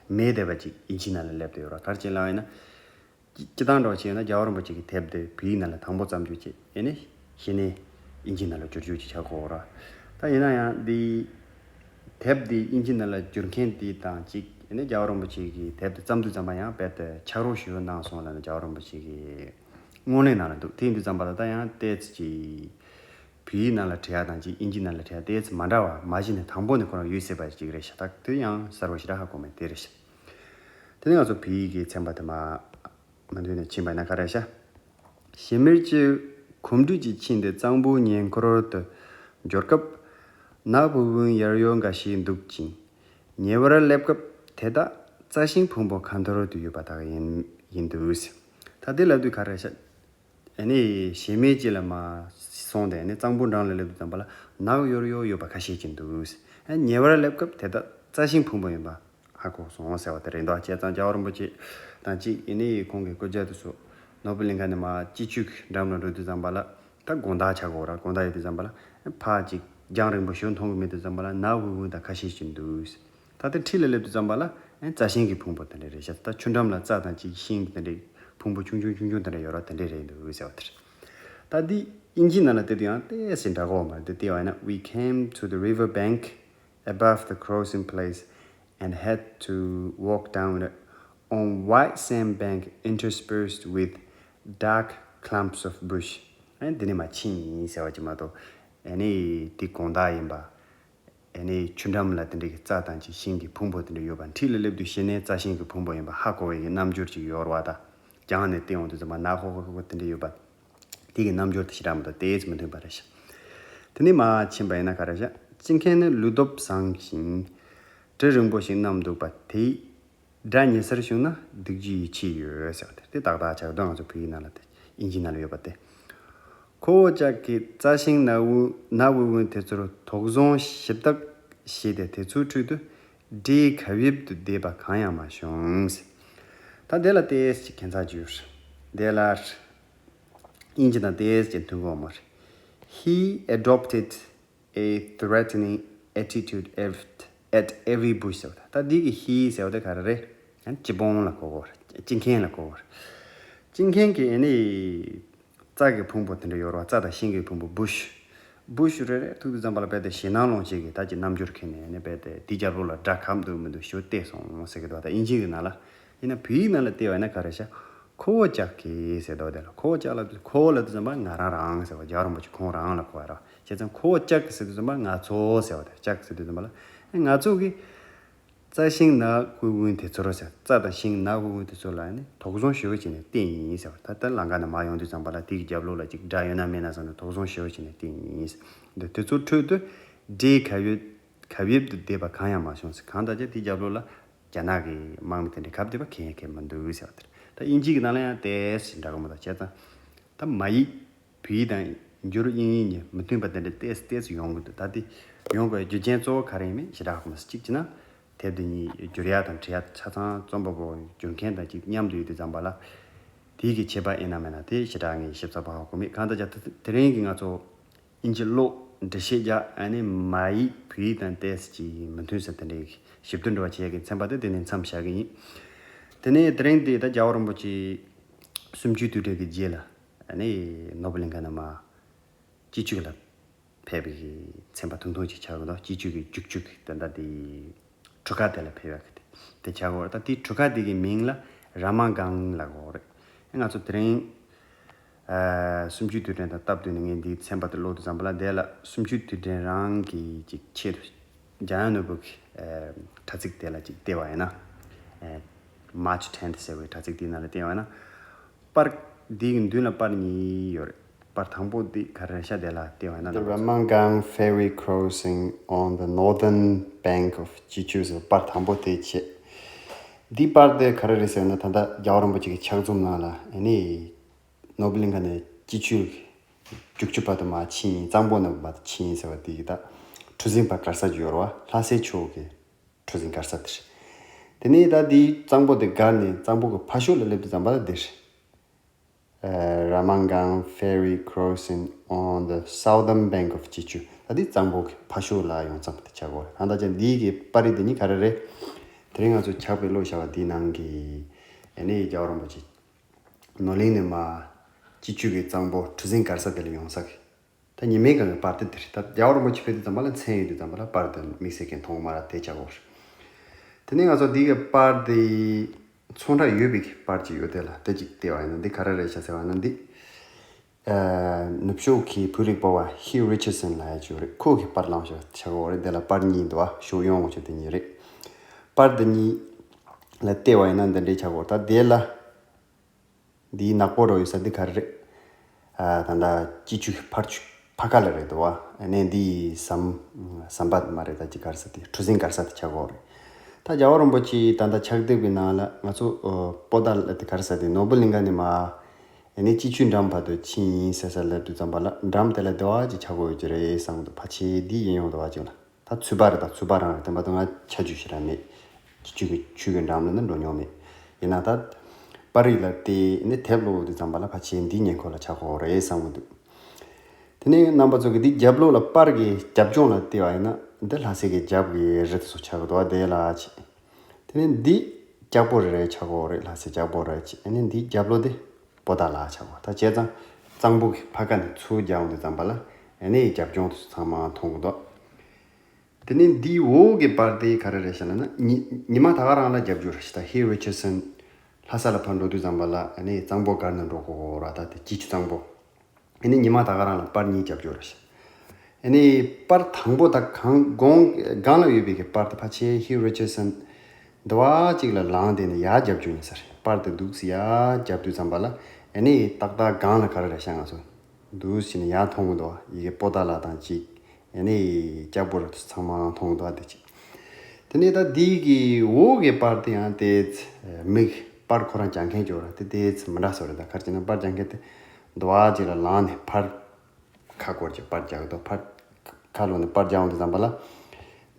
མེད་བསྡད་པ་ཅིག་དབྱིན་ཇི་ནང་ལ་སླེབས་བསྡད་ཡོད་རེད། ག་རེ་བྱས་ལབ་ཡིན་ན། སྤྱི་སྤྱི་བཏང་འདྲ་བོ་བྱས་ན་རྒྱལ་བ་རིན་པོ་ཆེ་གི་དེབ་དེ་བོད་ཡིག་ནང་ལ་དང་པོ་བརྩམས་རྒྱུ་བྱས། ཨེ་ནི་གཞི་ནས་དབྱིན་ཇི་ནང་ལ་བསྒྱུར་རྒྱུ་ཅིག་ཆགས་ཀྱི་ཡོད་རེད། ད་ཡིན་ན་ཡང་འདི་དེབ་འདི་དབྱིན་ཇི་ནང་ལ་བསྒྱུར་མཁན་དེ་དང་གཅིག་ཨེ་ནི་རྒྱལ་བ་རིན་པོ་ཆེ་གི་དེབ་དེ་བརྩམས་དུས་ཙམ་པ་ཡང་རྦད་དེ་ཕྱག་རོགས་ཞུ་གནང་སོང་ལབ་ནས་རྒྱལ་བ་རིན་པོ་ཆེ་གི་སྔོན་གླེང་ནང་ལ་འདུག་དེ་ཡིན་དུས་ཙམ་པ་ལ་ད་ཡང་ཏོག་ཙམ་ཅིག་བོད་ཡིག་ནང་ལ་བྲིས་ཡ་དང་ཅིག་དབྱིན་ཇི་ནང་ལ་བྲིས་ཡ་ཏོག་ཙམ་མ་འདྲ་བ་མ་གཞི་ནས་དང་པོ་ནས་ཁོ་རང་ཡོད་སྲིད་པ་ཅིག་རེད་ཤག་ད་དེ་ཡང་གསལ་པོ་ཞེ་དྲག་ཧ་གོ་མེད་དེ་རེད་ཤག་དེ་ནས་ང་ཚོ་བོད་ཡིག་གི་ཚན་པ་དེ་མ་མ་མཐུན་ནས་ཕྱིན་པ་ཡིན་ན་ག་རེ་ཤག་ཞི་མིར་གྱི་གོམ་འགྲོས་ཀྱི་ཆིངས་དེ་གཙང་པོའི་ཉེ་འཁོར་དུ་འབྱོར་སྐབས། ནགས་བུ་བུའི་ཡར་ཡོལ་འགའ་ཞིག་འདུག་ཅིང་། ཉེ་བར་སླེབས་སྐབས་དེ་དག་རྩྭ་ཤིང་ཕུང་པོ་ཁ་འཐོར་དུ་ཡོད་པ་དག་ཡིན་ཡིན་འདུག་ད་དེ་ལབ་དུས་ག་རེ་ཤག་ཨ་ནི་ཞི་མིར་གྱི་ལ་མ་སོང་སྟེ་ཨ་ནི་གཙང་པོ་འགྲམ་ལ་སླེབས་དུས་ཙམ་པ་ལ་ནགས་ཡོར་ཡོར་ཡོད་པ་ཁ་ཤས་ཀྱིས་འདུག་ཨ་ཉེ་བར་སླེབས་སྐབས་དེ་དག་རྩྭ་ཤིང་ཕུང་པོ་ཡིན་པ་ཧ་གོ་སོང་ཟེར་བ་དེ་རེད་འདུག་བྱས་ཙང་རྒྱལ་བ་རིན་པོ་ཆེ་དང་གཅིག་ཨ་ནི་ཁོང་གི་སྐུ་ཕྱྭ་དེ་ཚོ་ནོར་བུ་གླིང་ཁ་ནས་མར་སྤྱི་ཆུ་གི་འགྲམ་ལ་འགྲོ་དུས་ཙམ་པ་ལ་ད་དགོང་དག་ཆགས་ཀྱི་ཡོད་རེད། དགོང་དག་ཡོད་དུས་ཙམ་པ་ལ་ཕར་ཅིག་རྒྱང་རིང་པོ་ཞིག་མཐོང་གི་མེད་དུས་ཙམ་པ་ལ་ནགས་འུར་འུར་དང་ཁ་ཤས་ཤིག་འདུག་ད་ལྟ་འཁྲིས་ལ་སླེབས་དུས་ཙམ་པ་ལ་ཨེ་རྩྭ་ཤིང་གི་ཕུང་པོ་དེ་འདྲ་རེད་ཤག་ད་ཆུ་འགྲམ་ལ་རྩྭ་དང་ཅིག་ཤིང་གི་དེ་འདྲའི་ཕུང་པོ་ཆུང་ཆུང་ཆུང་ཆུང་དེ་འདྲ་ཡོད་ར་དེ་འདྲ་རེད་འདུག་ཟེར་བ་དེ་རེད། ད་འདི་དབྱིན་ཇི་ནང་ལ་བལྟས་དུས་ཡང་ཏོག་ཙམ་འདྲ་གོ་མ་རེད། དེ་བལྟས་པ་ཡིན་ན། We came to the river bank above the crossing place and had to walk down it on white sand bank interspersed with dark clumps of bush. ཨེ་འདི་ནས་མར་ཕྱིན་ཡིན་ཟེར་བ་ཅིག་མ་གཏོགས་ཨེ་ནི་འདི་དགོང་དག་ཡིན་པ། ཨེ་ནི་ཆུ་འགྲམ་ལ་དེ་འདྲའི་གི་རྩྭ་དང་ཅིག་ཤིང་གི་ཕུང་པོ་དེ་འདྲ་ཡོད་པ། འཁྲིས་ལ་སླེབས་དུས་གཞི་ནས་རྩྭ་ཤིང་གི་ཕུང་པོ་ཡིན་པ་ཧ་གོ་བའི་གི་རྣམ་འགྱུར་ཅིག་ཡོད་རེད་བ། ད་རྒྱང་ནས་བལྟས་ཡོང་དུས་ཙམ་པ་ནག་ཧོ་ཧོ་ཧོ་དེ་འདྲ་ཡོད་པ། དེ་གི་རྣམ་འགྱུར་དེ་ཞེ་དྲག་མི་འདུག་ཏོག་ཙམ་མི་མཐུན་པ་རེད་ཤག་དེ་ནས་མར་ཕྱིན་པ་ཡིན་ན་ག་རེ་ཤག་སྤྱི་མཁན་ནི་ལུས་སྟོབས་བཟང་ཞིང་གྲི་རིང་པོ་ཞིག་བསྣམས་འདུག་པ་དེས། དགྲ་ཉེ་སར་བྱུང་ན་སྡིགས་རྒྱུ་ཡིད་ཆེས་ཡོད་ཟེར་བ་དེ་དེ་ཏག་ཏག་ཆགས་འདུག་ང་ཚོ་བོད་ཡིག་ནང་ལ་དེ་དབྱིན་ཇི་ནང་ལ་ཡོད་པ་དེ། ཁོ་བོ་ཅག་གིས་རྩྭ་ཤིང་ནགས་འུ་ནགས་འུར་འུར་དེ་ཚོར་དོགས་ཟོན་ཞིབ་ལྟ་བྱས་ཏེ་དེ་ཚོའི་ཁྲོད་དུ་འདྲེ་གབ་ཡིབ་ཏུ་བསྡད་པ་གང་ཡང་མ་བྱུང་ཟེར། ད་དེ་ལ་ཏོག་ཙམ་ཁྱད་མཚར་ཅིག་ཡོད་རེད། དེ་ལ་དབྱིན་ཇི་དང་ཏོག་ཙམ་མཐུན་གོ་མ་རེད། He adopted a threatening attitude at, at every bush ཟེར་བ་དང་། ད་འདི་གི་he ཟེར་བ་དེ་ག་རེ་རེད། ཡང་སྤྱི་དཔོན་ལ་གོ་དགོས་རེད། སྤྱི་མཁན་ལ་གོ་དགོས་རེད། སྤྱི་མཁན་གྱིས་ཨ་ནི་རྩྭ་གི་ཕུང་པོ་དེ་འདྲ་ཡོད་རེད་བ། རྩྭ་དང་ཤིང་གི་ཕུང་པོ་བུ་ཤུ། བུ་ཤུ་རེ་རེ་ཐུག་དུས་ཙམ་པ་ལ་རྦད་དེ་ཞེད་སྣང་སློང་བྱེད་ཀྱི་ད་ཅིག་རྣམ་འགྱུར་འཁྱེར་ནས་ཨ་ནི་རྦད་དེ་དེའི་རྒྱབ་ལོགས་ལ་དགྲ་གབ་འདུག་མི་འདུག་ཞུ་བལྟས་སོང་ཟེར་གི་འདུག་ད་དབྱིན་ཇི་གི་ནང་ལ། ཡིན་ན་བོད་ཡིག་ནང་ལ་བལྟས་པ་ཡིན་ན་ག་རེ་ཤག་ཁོ་བོ་ཅག་གིས་ཟེར་དོ་དེ་ལ། ཁོ་བོ་ཅག་ལབ་དུས་ཁོ་བོ་ལབ་དུས་ཙམ་པ་ང་རང་རང་ཟེར་བ། རྒྱལ་བ་རིན་པོ་ཆེ་ཁོང་རང་ལ་གོ་བ་ར། བྱས་ཙང་ཁོ་བོ་ཅག་གིས་ཟེར་དུས་ཙམ་པ་ང་ཚོ་ཟེར་བ་དེ། ཅག་ཟེར་དུས་ཙམ་པ་ལ་ང་ཚོ་གིས་རྩྭ་ཤིང་ནགས་འུར་འུར་དེ་ཚོར་ཟེར། རྩྭ་དང་ཤིང་ནགས་འུར་འུར་དེ་ཚོ་ལ་ནི་དོགས་ཟོན་ཞེ་པོ་བྱས་ནས་བལྟས་ཡིན་ཟེར་བ། ད་ལྟ་ལམ་ཁ་ནས་མར་ཡོང་དུས་ཙམ་པ་ལ་དེ་གི་རྒྱབ་ལོགས་ལ་ཅིག་དགྲ་ཡོད་ན་མེད་ན་བསམ་ནས་དོགས་ཟོན་ཞེ་པོ་བྱས་ནས་བལྟས་ཡིན་ཟེར། འདི་དེ་ཚོའི་ཁྲོད་དུ་འདྲེ་གབ་ཡིབ་གབ་ཡིབ་ཏུ་བསྡད་པ་གང་ཡང་མ་བྱུང་ཟེར། གང་ལྟར་ཀྱང་དེའི་རྒྱབ་ལོགས་ལ་རྒྱ་ནག་གི་དམག་མི་དེ་འདྲ་གབ་བསྡད་པ་གང་ཡང་གང་མི་འདུག་ཟེར་བ་དེ་རེད། ད་དབྱིན་ཇི་གི་ནང་ལ་ཡང་ཏོག་ཙམ་འདྲ་གི་མི་འདུག་བྱས་ཙང་ད་མ་ཡིག་བོད་ཡིག་དང་འགྱུར་དབྱིན་ཡིག་གཉིས་མི་མཐུན་པ་དེ་འདྲ་ཏོག་ཙམ་ཏོག་ཙམ་ཡོང་གི་འདུག་ད་དེ་ཡོང་དགོས་རྒྱུ་རྐྱེན་གཙོ་བོ་ག་རེ་ཡིན་མིན་ཞེ་དྲག་ཧ་གོ་མ་སོང་། གཅིག་བྱས་ན་དེབ་དེ་གཉིས་བསྒྱུར་ཡག་དང་འབྲི་ཡག་ཆ་ཚང་རྩོམ་པ་པོ་བསྒྱུར་མཁན་དང་གཅིག་མཉམ་དུ་ཡོད་དུས་ཙམ་པ་ལ་དེའི་གི་ཁྱད་པར་ཡིན་ན་མིན་ན་དེ་ཞེ་དྲག་ངས་ཞིབ་ཚགས་པོ་ཧ་གོ་མེད། གང་ལྟར་ཀྱང་དེ་དེ་རིང་གི་ང་ཚོ་ ཨིན་ཇི་ཀློག་འགྲེལ་བཤད་རྒྱག་ཨ་ནི་མ་ཡིག་བོད་ཡིག་དང་ཏོག་ཙམ་ཅིག་མི་མཐུན་ས་དེ་འདྲའི་ཞིབ་ཏུ་འགྲོ་བ་བྱེད་ཡག་གི་ཚན་པ་དེ་དེ་ནས་མཚམས་བཞག་གི་ཡིན། དེ་ནས་དེ་རིང་འདི་ད་རྒྱལ་བ་རིན་པོ་ཆེ་གསུམ་བཅུའི་དུས་དྲན་གྱི་རྗེས་ལ་ཨ་ནི་ནོར་བུ་གླིང་ཁ་ནས་མར་སྤྱི་སྤྱོད་ལ་ཕེབས་པའི་ཚན་པ་ཐུང་ཐུང་ཅིག་ཆགས་ཀྱི་འདུག་སྤྱི་སྤྱོད་ཀྱི་རྒྱུག་ཆུ་གི་དེ་འདྲ་དེ་གྲུ་ཁ་དེ་ལ་ཕེབས་ཡག་གི་དེ་དེ་ཆགས་ཀྱི་ཡོད་རེད། ད་དེའི་གྲུ་ཁ་དེ་གི་མིང་ལ་ར་མ་གང་ལབ་ཀྱི་ཡོད་རེད། ང་ཚོ་དེ་རིང་ཨ་གསུམ་བཅུའི་དུས་དྲན་དང་སྟབས་བསྟུན་ནས་ངས་འདིའི་ཚན་པ་དེ་ཀློག་དུས་ཙམ་པ་ལ་དེ་ལ་གསུམ་བཅུའི་དུས་དྲན་རང་གི་ཅིག་ཆེད་དུ་འཇམ་དབྱངས་ནོར་བུ་གི་ཨ་དྲ་ཚིགས་དེ་ལ་ཅིག་བལྟས་པ་ཡིན་ན། ཨ་March tenth ཟེར་བའི་དྲ་ཚིགས་དེའི་ནང་ལ་བལྟས་པ་ཡིན་ན། པར་འདིའི་མདུན་ལ་པར་གཉིས་ཡོད་རེད། པར་དང་པོ་འདི་ག་རེ་རེད་ཤག་དེ་ལ་བལྟས་པ་ཡིན་ན། The Ramanggang Ferry Crossing on the northern bank of Jeju ཟེར་པར་དང་པོ་དེ་བྱས། འདི་པར་དེ་ག་རེ་རེད་ཟེར་ན། ད་ལྟ་རྒྱལ་བ་རིན་པོ་ཆེ་གི་ཕྱག་མཛོད་ནང་ལ་ཨ་ནི་ནོར་བུ་གླིང་ཁ་ནས་སྤྱི་སྤྱོད་རྒྱུག་ཆུ་བར་དུ་མར་ཕྱིན་ཡིན། གཙང་པོ་ནས་མར་ཕྱིན་ཡིན་ཟེར་བ་དེ་གི་ད་གྲུ་གཟིངས་ཕར་བཀལ་ས་ཅིག་ཡོད་རེད་བ། ལྷ་སའི་ཕྱོགས་ཀྱི་གྲུ་གཟིངས་བཀལ་ས་དེ་རེད། དེ་ནས་ད་འདིའི་གཙང་པོ་དེ་བཀལ་ནས་གཙང་པོ་གི་ཕར་ཕྱོགས་ལ་སླེབས་དུས་ཙམ་པ་ལ་འདི་རེད། ཨ་Ramangang Ferry Crossing on the southern bank of Jeju. ད་འདི་གཙང་པོ་གི་ཕར་ཕྱོགས་ལ་ཡོང་མཚམས་དེ་ཆགས་ཀྱི་ཡོད་རེད། ད་ལྟ་ཅན་འདི་གི་པར་རིས་དེ་གཉིས་ག་རེ་རེད། དེ་རིང་ང་ཚོ་ཕྱག་དཔེ་ཀློག་བཞག་པ་འདིའི་ནང་གི་ཨ་ནི་རྒྱལ་བ་རིན་པོ་ཆེ་ནོར་གླིང་ནས་མར་སྤྱི་སྤྱོད་ཀྱི་གཙང་པོ་གྲུ་གཟིངས་བཀལ་ས་དེ་ལ་ཡོང་ས་གི། ད་ཉི་མའི་སྒང་གི་པར་དེ་དེ་རེད། ད་རྒྱལ་བ་རིན་པོ་ཆེ་ཕེབས་དུས་ཙམ་པ་ལ་མཚན་ཡོད་དུས་ཙམ་པ་ལ་པར་དེ་དམིགས་བསལ་གྱི་མཐོང་མ་རེད། དེ་ཆགས་ཀྱི་ཡོད་རེད། དེ་ནས་ང་ཚོ་འདི་གི་པར་དེ་ཚོན་ཁྲ་ཡོད་པའི་གི་པར་ཅིག་ཡོད། དེ་ལ་དེ་ཅིག་བལྟས་པ་ཡིན་ན་འདི་ག་རེ་རེད་ཤག་ཟེར་བ་ན་འདི། ཨ་ནུབ་ཕྱོགས་ཀྱི་བོད་རིག་པ་བ་Hugh Richardson ལབ་ཡག་ཅིག་ཡོད་རེད། ཁོ་གི་པར་བླངས་བཞག་ཆགས་ཀྱི་ཡོད་རེད། དེ་ལ་པར་གཉིས་འདུག་བ། ཞོགས་ཡོང་བ་ཆེ་དེ་གཉིས་རེད། པར་དེ་གཉིས་ལ་བལྟས་པ་ཡིན་ན་འདི་འདྲའི་ཆགས་ཀྱི་ཡོད་རེད། ད་དེ་ལ། འདིའི་ནག་པོ་རོ་ཡོད་ས་འདི་ག་རེ་རེད། ཨ་ད་ལྟ་སྤྱི་སྤྱོད་ཀྱི་ཕར་ཆུ་ཕར་ཁ་ལ་རེད་འདུག་བ། ཨ་ནས་འདི་ཟམ་ཟམ་པ་མ་རེད། ད་ཅི་ག་རེ་ཟེར་དེ་གྲུ་གཟིངས་བཀལ་ས་དེ་ཆགས་ཀྱི་ཡོད་རེད། ད་རྒྱལ་བ་རིན་པོ་ཆེ་ད་ལྟ་ཕྱག་དེབ་ཀྱི་ནང་ལ་ང་ཚོ་ཨོ་པོ་ཏཱ་ལ་དེ་ག་རེ་ཟེར་དེ་ནོར་བུ་གླིང་ཁ་ནས་མར་ཨ་ནི་སྤྱི་སྤྱོད་འགྲམ་བར་དུ་ཕྱིན་ཡིན་ཟེར་ས་སླེབས་དུས་ཙམ་པ་ལ་འགྲམ་དེ་ལ་བདེ་བ་ཅིག་ཆགས་ཀྱི་ཡོད་ཀྱི་རེད་བསམ་གྱི་འདུག་ཕལ་ཆེར་འདི་ཡིན་ཡོང་འདུག་བ་ཅིག་ལ། ད་ཚུད་པ་རེད། ད་ཚུད་པ་རང་རེད། དེ་མ་གཏོགས་ང་ཆ་རྒྱུས་ཞེ་དྲག་མེད། ཆུ་གི་ཆུ་གི་འགྲམ་ལ་ནི་འགྲོ་མྱོང་མེད། ཡིན་ན་ད་པར་རིས་ལ་བལྟས་ནས་དེབ་ཀློག་དུས་ཙམ་པ་ལ་ཕལ་ཆེར་འདི་ཉེ་འཁོར་ལ་ཆགས་ཀྱི་ཡོད་རེད་བསམ་གྱི་འདུག་དེ་ནས་རྣམ་པ་ཚོ་གིས་འདི་རྒྱབ་ལོགས་ལ་པར་གྱི་རྒྱབ་ལྗོངས་ལ་བལྟས་པ་ཡིན་ན་འདི་ལྷ་སའི་གི་རྒྱབ་ཀྱི་རི་དེ་ཚོ་ཆགས་ཀྱི་འདུག་དེ་ལ་ཅིག་དེ་ནས་འདི་ལྕགས་པོ་རི་རེད། ཆགས་ཀྱི་ཡོད་རེད། ལྷ་སའི་ལྕགས་པོ་རི་ཅིག་ཨ་ནི་འདི་རྒྱབ་ལོགས་དེ་པོ་ཏཱ་ལ་ཆགས་ཀྱི་ཡོད། ད་བྱས་ཙང་གཙང་པོ་གི་ཕར་ཁ་ནས་ཚུར་རྒྱབ་འོང་དུས་ཙམ་པ་ལ་ཨ་ནི་རྒྱབ་ལྗོངས་དེ་ཚོ་ཚང་མ་མཐོང་གི་འདུག་དེ་ནས་འདིའི་འོག་གི་པར་དེ་ག་རེ་རེད་ཤག་ལབ་ན་ཉི་ཉི་མ་ད་ག་རང་ལ་རྒྱབ་སྐྱོར་རེད་ཤག་ད་Hugh Richardson ལྷ་ས་ལ་ཕར་འགྲོ་དུས་ཙམ་པ་ལ་ཨ་ནི་གཙང་པོ་སྒར་ནང་འགྲོ་དགོས་ར། ད་དེ་སྐྱིད་ཆུ་གཙང་པོ་ཨ་ནི་ཉི་མ་ད་ག་རང་ལ་པར་གཉིས་རྒྱབ་སྐྱོར་རེད་ཤག་ཨ་ནི་པར་དང་པོ་ད་གང་གོང་སྒང་ལ་ཡོད་པའི་གི་པར་དེ་ཕལ་ཆེར་Hugh Richardson འདི་བ་གཅིག་ལ་ལངས་དེ་ནས་ཡར་རྒྱབ་སྐྱོར་ཡིན་ས་རེད། པར་དེ་འདུག་སེ་ཡར་རྒྱབ་དུས་ཙམ་པ་ལ་ཨ་ནི་ཏག་ཏག་སྒང་ལ་ག་རེ་རེད་ཤག་ང་ཚོ་འདུག་སེ་ནས་ཡར་མཐོང་གི་འདུག་ཡི་གེ་པོ་ཏཱ་ལ་དང་གཅིག་ཨ་ནི་ལྕགས་པོ་རི་ཚང་མ་མཐོང་གི་འདུག་དེ་གཅིག་དེ་ནས་ད་འདི་གི་འོག་གི་པར་དེ་ཡང་དེ་མིག་པར་ཁོ་རང་རྒྱག་མཁན་ཅིག་ཡོད་ར། དེ་དེ་མི་འདྲ་བཟོ་རེད། ད་ག་རེ་བྱས་ན་པར་རྒྱག་མཁན་དེ་འདི་བ་གཅིག་ལ་ལངས་ནས་ཕར་ཁ་སྐོར་གྱི་པར་རྒྱག་གི་འདུག་ཕར་ཁ་ལོག་ནས་པར་རྒྱག་འོང་དུས་ཙམ་པ་ལ་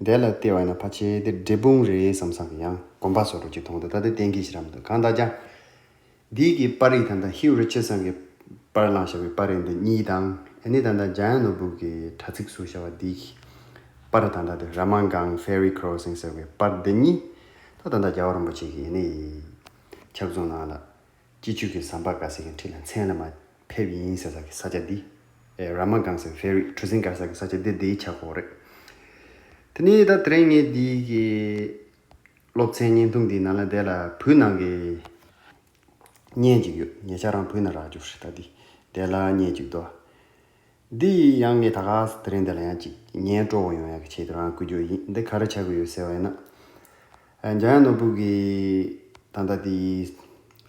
འདི་ལ་བལྟས་པ་ཡིན་ན་ཕལ་ཆེར་དེ་འབྲས་སྤུངས་རེད་བསམ་བསམ་གི་ཡང་དགོན་པ་བཟོ་འདྲ་ཅིག་མཐོང་འདུག་ད་དེ་གཏན་འཁེལ་ཞིག་ར་མི་འདུག་གང་ལྟར་ཀྱང་འདི་གི་པར་རིས་ད་ལྟ་Hugh Richardson གི་པར་བླངས་བཞག་པའི་པར་རིས་འདི་གཉིས་དང་ཨ་ནི་ད་ལྟ་འཇམ་དབྱངས་ནོར་བུ་གི་དྲ་ཚིགས་སུ་བཞག་པ་འདི་གི་པར་ད་ལྟ་དེ་Ramangang Ferry Crossing ཟེར་བའི་པར་འདི་གཉིས་ད་ད་ལྟ་རྒྱལ་བ་རིན་པོ་ཆེ་གི་ཨ་ནི་ཕྱག་མཛོད་ནང་ལ། སྤྱི་སྤྱོད་ཀྱི་ཟམ་པ་དཀའ་སའི་འཁྲིས་ལ་མཚན་ལ་མ་ཕེབས་ཡིན་ཟེར་ས་གི་ས་ཆ་འདི། ཨེ་ར་མ་གང་ཟེར་ཕེ་རི་གྲུ་གཟིངས་དཀར་ས་གི་ས་ཆ་འདི་འདི་ཆགས་ཀྱི་ཡོད་རེད། དེ་ནས་ད་དེ་རིང་ངས་འདི་གི་སློབ་ཚན་བརྙན་ཐུང་འདིའི་ནང་ལ་དེ་ལ་བོད་ནང་གི་བརྙན་ཅིག་ཡོད། ཉེ་ཆར་རང་བོད་ནང་རག་རྒྱུ་རེད། ད་འདི་དེ་ལ་བརྙན་ཅིག་འདུག་འདི་ཡང་ངས་ད་ག་ས་དེ་རིང་འདི་ལ་ཡང་ཅིག་ཉན་སྤྲོ་བོ་ཡོང་ཡག་གི་ཆེད་དུ་རང་བསྐུར་རྒྱུ་ཡིན། འདི་ག་རེ་ཆགས་ཀྱི་ཡོད་ཟེར་བ་ཡིན་ན། ཨ་འཇམ་དབྱངས་ནོར་བུ་གི་ད་ལྟ་དེའི་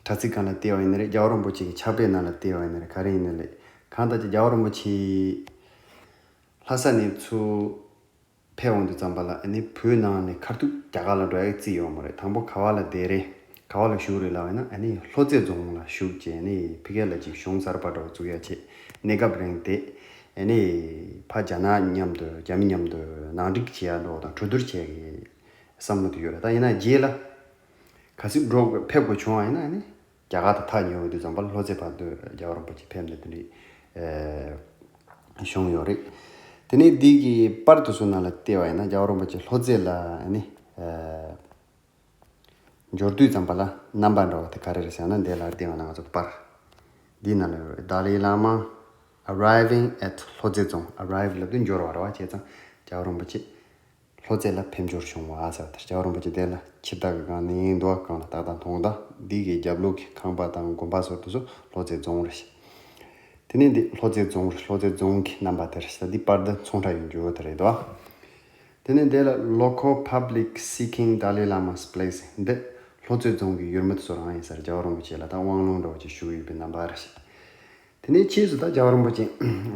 དྲ་ཚིགས་སྒང་ལ་བལྟས་པ་ཡིན་ན་རེད། རྒྱལ་བ་རིན་པོ་ཆེ་གི་ཕྱག་དཔེ་ནང་ལ་བལྟས་པ་ཡིན་ན་རེད། ག་རེ་ཡིན་ན་རེད། གང་ལྟར་ཀྱང་རྒྱལ་བ་རིན་པོ་ཆེ་ལྷ་ས་ནས་ཚུར་ཕེབས་འོང་དུས་ཙམ་པ་ལ་ཨ་ནི་བོད་ནང་ནས་ཁ་ཐུག་རྒྱ་གར་ལ་འགྲོ་ཡག་རྩིས་ཡོད་མ་རེད། དང་པོ་ག་བ་ལ་བསྡད་རེད། ག་བ་ལ་བཞུགས་རེད་ལབ་ཡིན་ན་ཨ་ནི་ལྷོ་རྩེ་རྫོང་ལ་བཞུགས་བྱས་ཨ་ནི་ཕ་གི་ལ་ཅིག་གཞུང་གསར་པ་འདྲ་བོ་བཙུགས་ཡག་བྱས་གནས་སྐབས་རིང་བསྡད། ཨ་ནི་ཕ་རྒྱ་ནག་མཉམ་དུ་རྒྱ་མི་མཉམ་དུ་ནང་འགྲིག་བྱེད་ཡག་འགྲོ་དང་གྲོས་བསྡུར་བྱེད་ཡག་གི་བསམ་བློ་དེ་ཡོད་རེད། ད་ཡིན་ན་རྗེས་ལ་གལ་སྲིད་འགྲོ་དགོས་ཕེབས་དགོས་བྱུང་བ་ཡིན་ན་ཨ་ནི་རྒྱ་གར་དང་ཐག་ཉེ་བོ་དུས་ཙམ་པ་ལ་ལྷོ་རྩེ་བར་དུ་རྒྱལ་བ་རིན་པོ་ཆེ་ཕེབས་ནས་དེ་འདྲའི་ཨེ་ བྱུང་ཡོད་རེད། དེ་ནས་འདི་གི་པར་དེ་ཚོ་ནང་ལ་བལྟས་པ་ཡིན་ན། རྒྱལ་བ་རིན་པོ་ཆེ་ལྷོ་རྩེ་ལ་ནི་འབྱོར་དུས་ཙམ་པ་ལ་རྣམ་པ་འདྲ་བ་དེ་ག་རེ་རེད་ཟེར་ན། འདི་ལ་བལྟས་པ་ན་ང་ཚོ་པར་འདི་ནང་ལ་ཡོད་རེད། Dalai Lama arriving at ལྷོ་རྩེ་རྫོང་། Arrive ལབ་དུས་འབྱོར་བ་རེད་བ། བྱས་ཙང་རྒྱལ་བ་རིན་པོ་ཆེ་ལྷོ་རྩེ་ལ་ཕེབས་འབྱོར་བྱུང་བ་ཟེར་བ་དེ། རྒྱལ་བ་རིན་པོ་ཆེ་དེ་ལ་ཆིབས་རྟ་གི་སྒང་ནས་འདུག་ག་སྒང་ལ་ཏག་ཏག་མཐོང་། ད་འདི་གི་རྒྱབ་ལོགས་ཀྱི་ཁང་པ་དང་དགོན་པ་ཟེར་དེ་ཚོ་ལྷོ་རྩེ་རྫོང་རེད། དེ་ནས་འདི་ལྷོ་རྩེ་རྫོང་རེད། ལྷོ་རྩེ་རྫོང་གི་རྣམ་པ་དེ་རེད། ད་འདི་པར་འདི་ཚོང་ཁྲ་ཡོད་རྒྱུ་དེ་རེད་དོ། དེ་ནས་འདི་ལ་Local public seeking Dalai Lama's blessing། འདི་ལྷོ་རྩེ་རྫོང་གི་ཡུལ་མི་དེ་ཚོ་རང་ཡིན་ས་རེད། རྒྱལ་བ་རིན་པོ་ཆེ་ལ་ད་དབང་ལུང་འདྲ་བོ་ཅིག་ཞུ་གི་ཡོད་པའི་རྣམ་པ་རེད། དེ་ནས་ཕྱིས་སུ་ད་རྒྱལ་བ་རིན་པོ་ཆེ་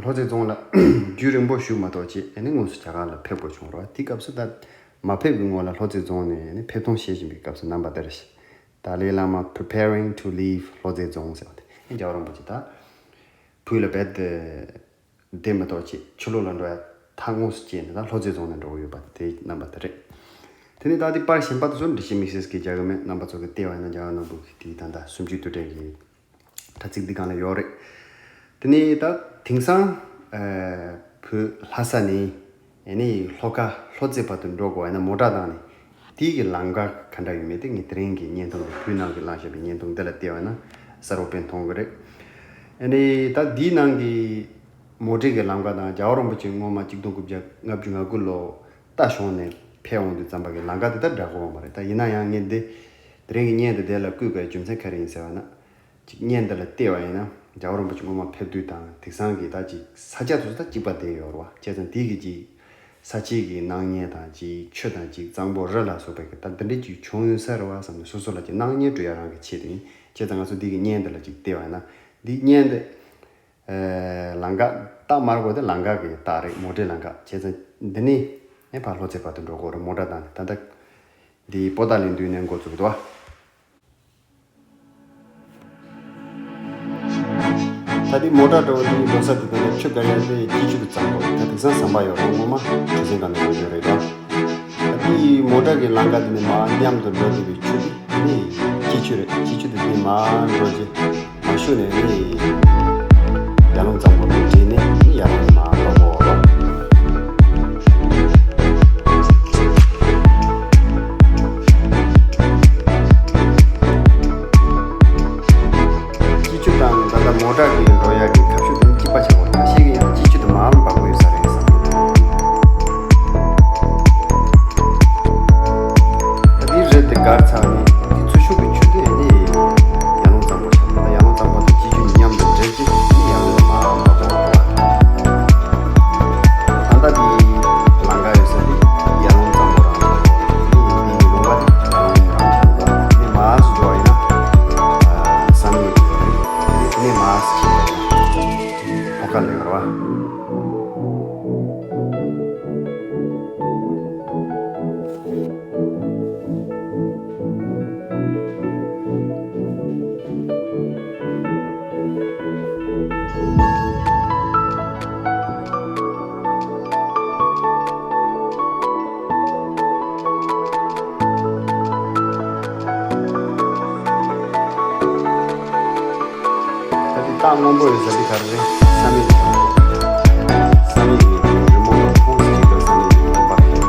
ལྷོ་རྩེ་རྫོང་ལ་རྒྱུན་རིང་པོ་བཞུགས་མ་གཏོགས་ཅིག་ཨ་ནི་དངོས་སུ་རྒྱ་གར་ལ་ཕེབས་དགོས་བྱུང་རེད་བ། དེ་སྐབས་སུ་ད་མ་ཕེབས་ཀྱི་སྔོན་ལ་ལྷོ་རྩེ་རྫོང་ནས་ཨ་ནི་ཕེབས་ཐོན་བྱེད་བཞིན་པའི་སྐབས་སུ་རྣམ་པ་དེ་རེད། Dalai Lama preparing to leave ལྷོ་རྩེ་རྫོང་ཟེར་བ་དེ། ཨ་ནི་རྒྱལ་བ་རིན་པོ་ཆེ་ད་བོད་ལ་རྦད་དེ་བསྡད་མ་གཏོགས་ཅིག་ཕྱི་ལོགས་ལ་འགྲོ་ཡ་ཐག་དངོས་སུ་བཅད་ནས་ད་ལྷོ་རྩེ་རྫོང་ནས་འགྲོ་གི་ཡོད་པ་དེ་རྣམ་པ་དེ་རེད། དེ་ནས་ད་དེ་པར་གཞན་པ་དེ་ཚོ་འགྲེལ་བཤད་དམིགས་བསལ་གྱི་རྒྱག་གི་མེད། རྣམ་པ་ཚོ་གི་བལྟས་པ་ཡིན་ན་རྒྱལ་བ་རིན་པོ་ཆེ་དེའི་ད་ལྟ་སུམ་ཅུ་དུས་དྲན་གྱི་དྲ་ཚིགས་འདི་སྒང་ལ་ཡོད་རེད། དེ་ནས་ད་དེང་སང་ཨ་བོད་ལྷ་ས་ནས་ཨ་ནི་ལྷོ་ཁ་ལྷོ་རྩེ་བར་དུ་འགྲོ་དགོས་ཡིན་ན་མོ་ཊ་བཏང་ནས། དེའི་གི་ལམ་ཁ་ག་འདྲ་ཡོད་མེད་དེ་ངས་དེ་རིང་གི་བརྙན་ཐུང་དེ། བོད་ནང་གི་བླངས་བཞག་པའི་བརྙན་ཐུང་འདི་ལ་བལྟས་པ་ན་གསལ་པོ་དཔེ་མཐོང་གི་རེད། ཨ་ནི་ད་འདིའི་ནང་གི་མོ་ཊའི་གི་ལམ་ཁ་དང་རྒྱལ་བ་རིན་པོ་ཆེ་སྔོན་མ་གཅིག་སྟོང་དགུ་བརྒྱ་ལྔ་བཅུ་ང་དགུ་ལོ་རྟ་བཞོན་ནས་ཕེབས་འོང་དུས་ཙམ་པ་གི་ལམ་ཁ་དེ་ད་འདྲ་གི་ཡོད་མ་རེད། ད་ཡིན་ན་ཡང་ངས་འདི་དེ་རིང་གི་བརྙན་དེ་དེ་ལ་བཀོད་དགོས་རྒྱུ་མཚན་ག་རེ་ཡིན་ཟེར་བ་ན། ཅིག་བརྙན་འདི་ལ་བལྟས་པ་ཡིན་ན་རྒྱལ་བ་རིན་པོ་ཆེ་སྔོན་མ་ཕེབས་དུས་དང་དེང་སང་གི་ད་ཅིག་ས་ཆ་དེ་ཚོ་ད་གཅིག་པ་བསྡད་ཡོད་རེད་བ། བྱས་ཙང་དེ་གི་ཅིག་ས་ཆའི་གི་སྣང་བརྙན་དང་ཅིག་ཆུ་དང་ཅིག་གཙང་པོ་རི་ལ་སོགས་པའི་གི་ད་འདི་འདྲའི་ཅིག་བྱུང་ཡོད་ས་རེད་བ་བསམ་ནས་སོ་སོ་ལ་ཅིག་སྣང་བརྙན་སྤྲོད་ཡ་རང་གི་ཆེད་དུ་ཡིན། བྱས་ཙང་ང་ཚོ་འདི་གི་བརྙན་འདི་ལ་ཅིག་བལྟས་པ་ཡིན་ན། འདི་བརྙན་འདི་ཨ་ལམ་ཁ་རྟ་མར་གོ་དེ་ལམ་ཁ་གི་རྟ་རེད། མོ་ཊའི་ལམ་ཁ། བྱས་ཙང་འདི་ནས་ཨེ་ཕར་ལྷོ་རྩེ་བར་དུ་འགྲོ་དགོས་རེད། མོ་ཊ་བཏང་ནས། ད་ལྟ་འདི་པོ་ཏཱ་ལའི་མདུན་ནས་འགོ་བཙུགས་འདུག་བ། ད་ལྟའི་མོ་ཊ་འདྲ་བོ་འདི་འགྲོ་ས་དེ་དང་ཆུ་དཀར་ཡང་དེ་སྐྱིད་ཆུ་གི་གཙང་པོ། ད་དེང་སང་ཟམ་པ་ཡོད་རེད། སྔོན་མ་གྲུ་གཟིངས་སྒང་ནས་འགྲོ་རྒྱུ་རེད་ད། ད་ལྟའི་མོ་ཊ་གི་ལམ་ཁ་དེ་ནས་མར་མཉམ་དུ་འགྲོ་བསྡད་པའི་ཆུ་དེ་ནི་སྐྱིད་ཆུ་རེད། སྐྱིད་ཆུ་དེ་དེ་མར་འགྲོ་རྗེས་མར་ཤུ་ནས་ནི་ཡར་ཀླུང་གཙང་པོ་ནས་འདྲེས་ནས་ནི་ཡར་ཀླུང་མར་འགྲོ་དགོས་རེད། སྐྱིད་ཆུ་དང་ད་ལྟ་མོ་ཊ་གི་འགྲོ་ཡག་གི་ཁ་ཤུ་དེ་གཅིག་པ་ཆགས་པ་རེད། ཁ་ཤས་ཀྱིས་ཡང་སྐྱིད་ཆུ་དེ་མར་འབབ་དགོས་ཡོད་ས་རེད་བསམ། ད་དེའི་རི་དེ་བརྒལ་ཚར་ནས་དེ་ཚུར་ཤུགས་ཀྱི་ཆུ་དེ་ནི་ཡར་ཀླུང་གཙང་པོ་ཆགས། ད་ཡར་ཀླུང་གཙང་པོ་དང་སྐྱིད་ཆུ་མཉམ་དུ་འདྲེས་རྗེས་ནི་ཡར་ཀླུང་མར་འབབ་དགོས་རེད། ད་ལྟ་འདི་ལམ་ཁ་ཡོད་ས་དེ་ཡར་ཀླུང་གཙང་པོ་རང་ཆགས་འགྲོ། འདི་ཡི་ལུང་པ་དེ་ཡར་ཀླུང་རང་ཆགས་འགྲོ། འདི་མར་སུ་འགྲོ་བ་ཡིན་ན་བསམ་ཡུལ་འགྲོ་རེད། འདི་མར་སུ་ཕྱིན་པ་ཡིན་ན་ལྷོ་ཁ་ལ་ཡོད་རེད་བ། ད་དེ་རྟ་སྔོན་པོ་ཡོད་ས་དེ་ག་རེ་རེད། བསམ་ཡས་ཀྱི་བསམ་ཡས་ཀྱི་རི་མོ་ལ་ཁོང་སི་ཅིག་གི་བསམ་ཡས་ཀྱི་དགོན་པ་རེད།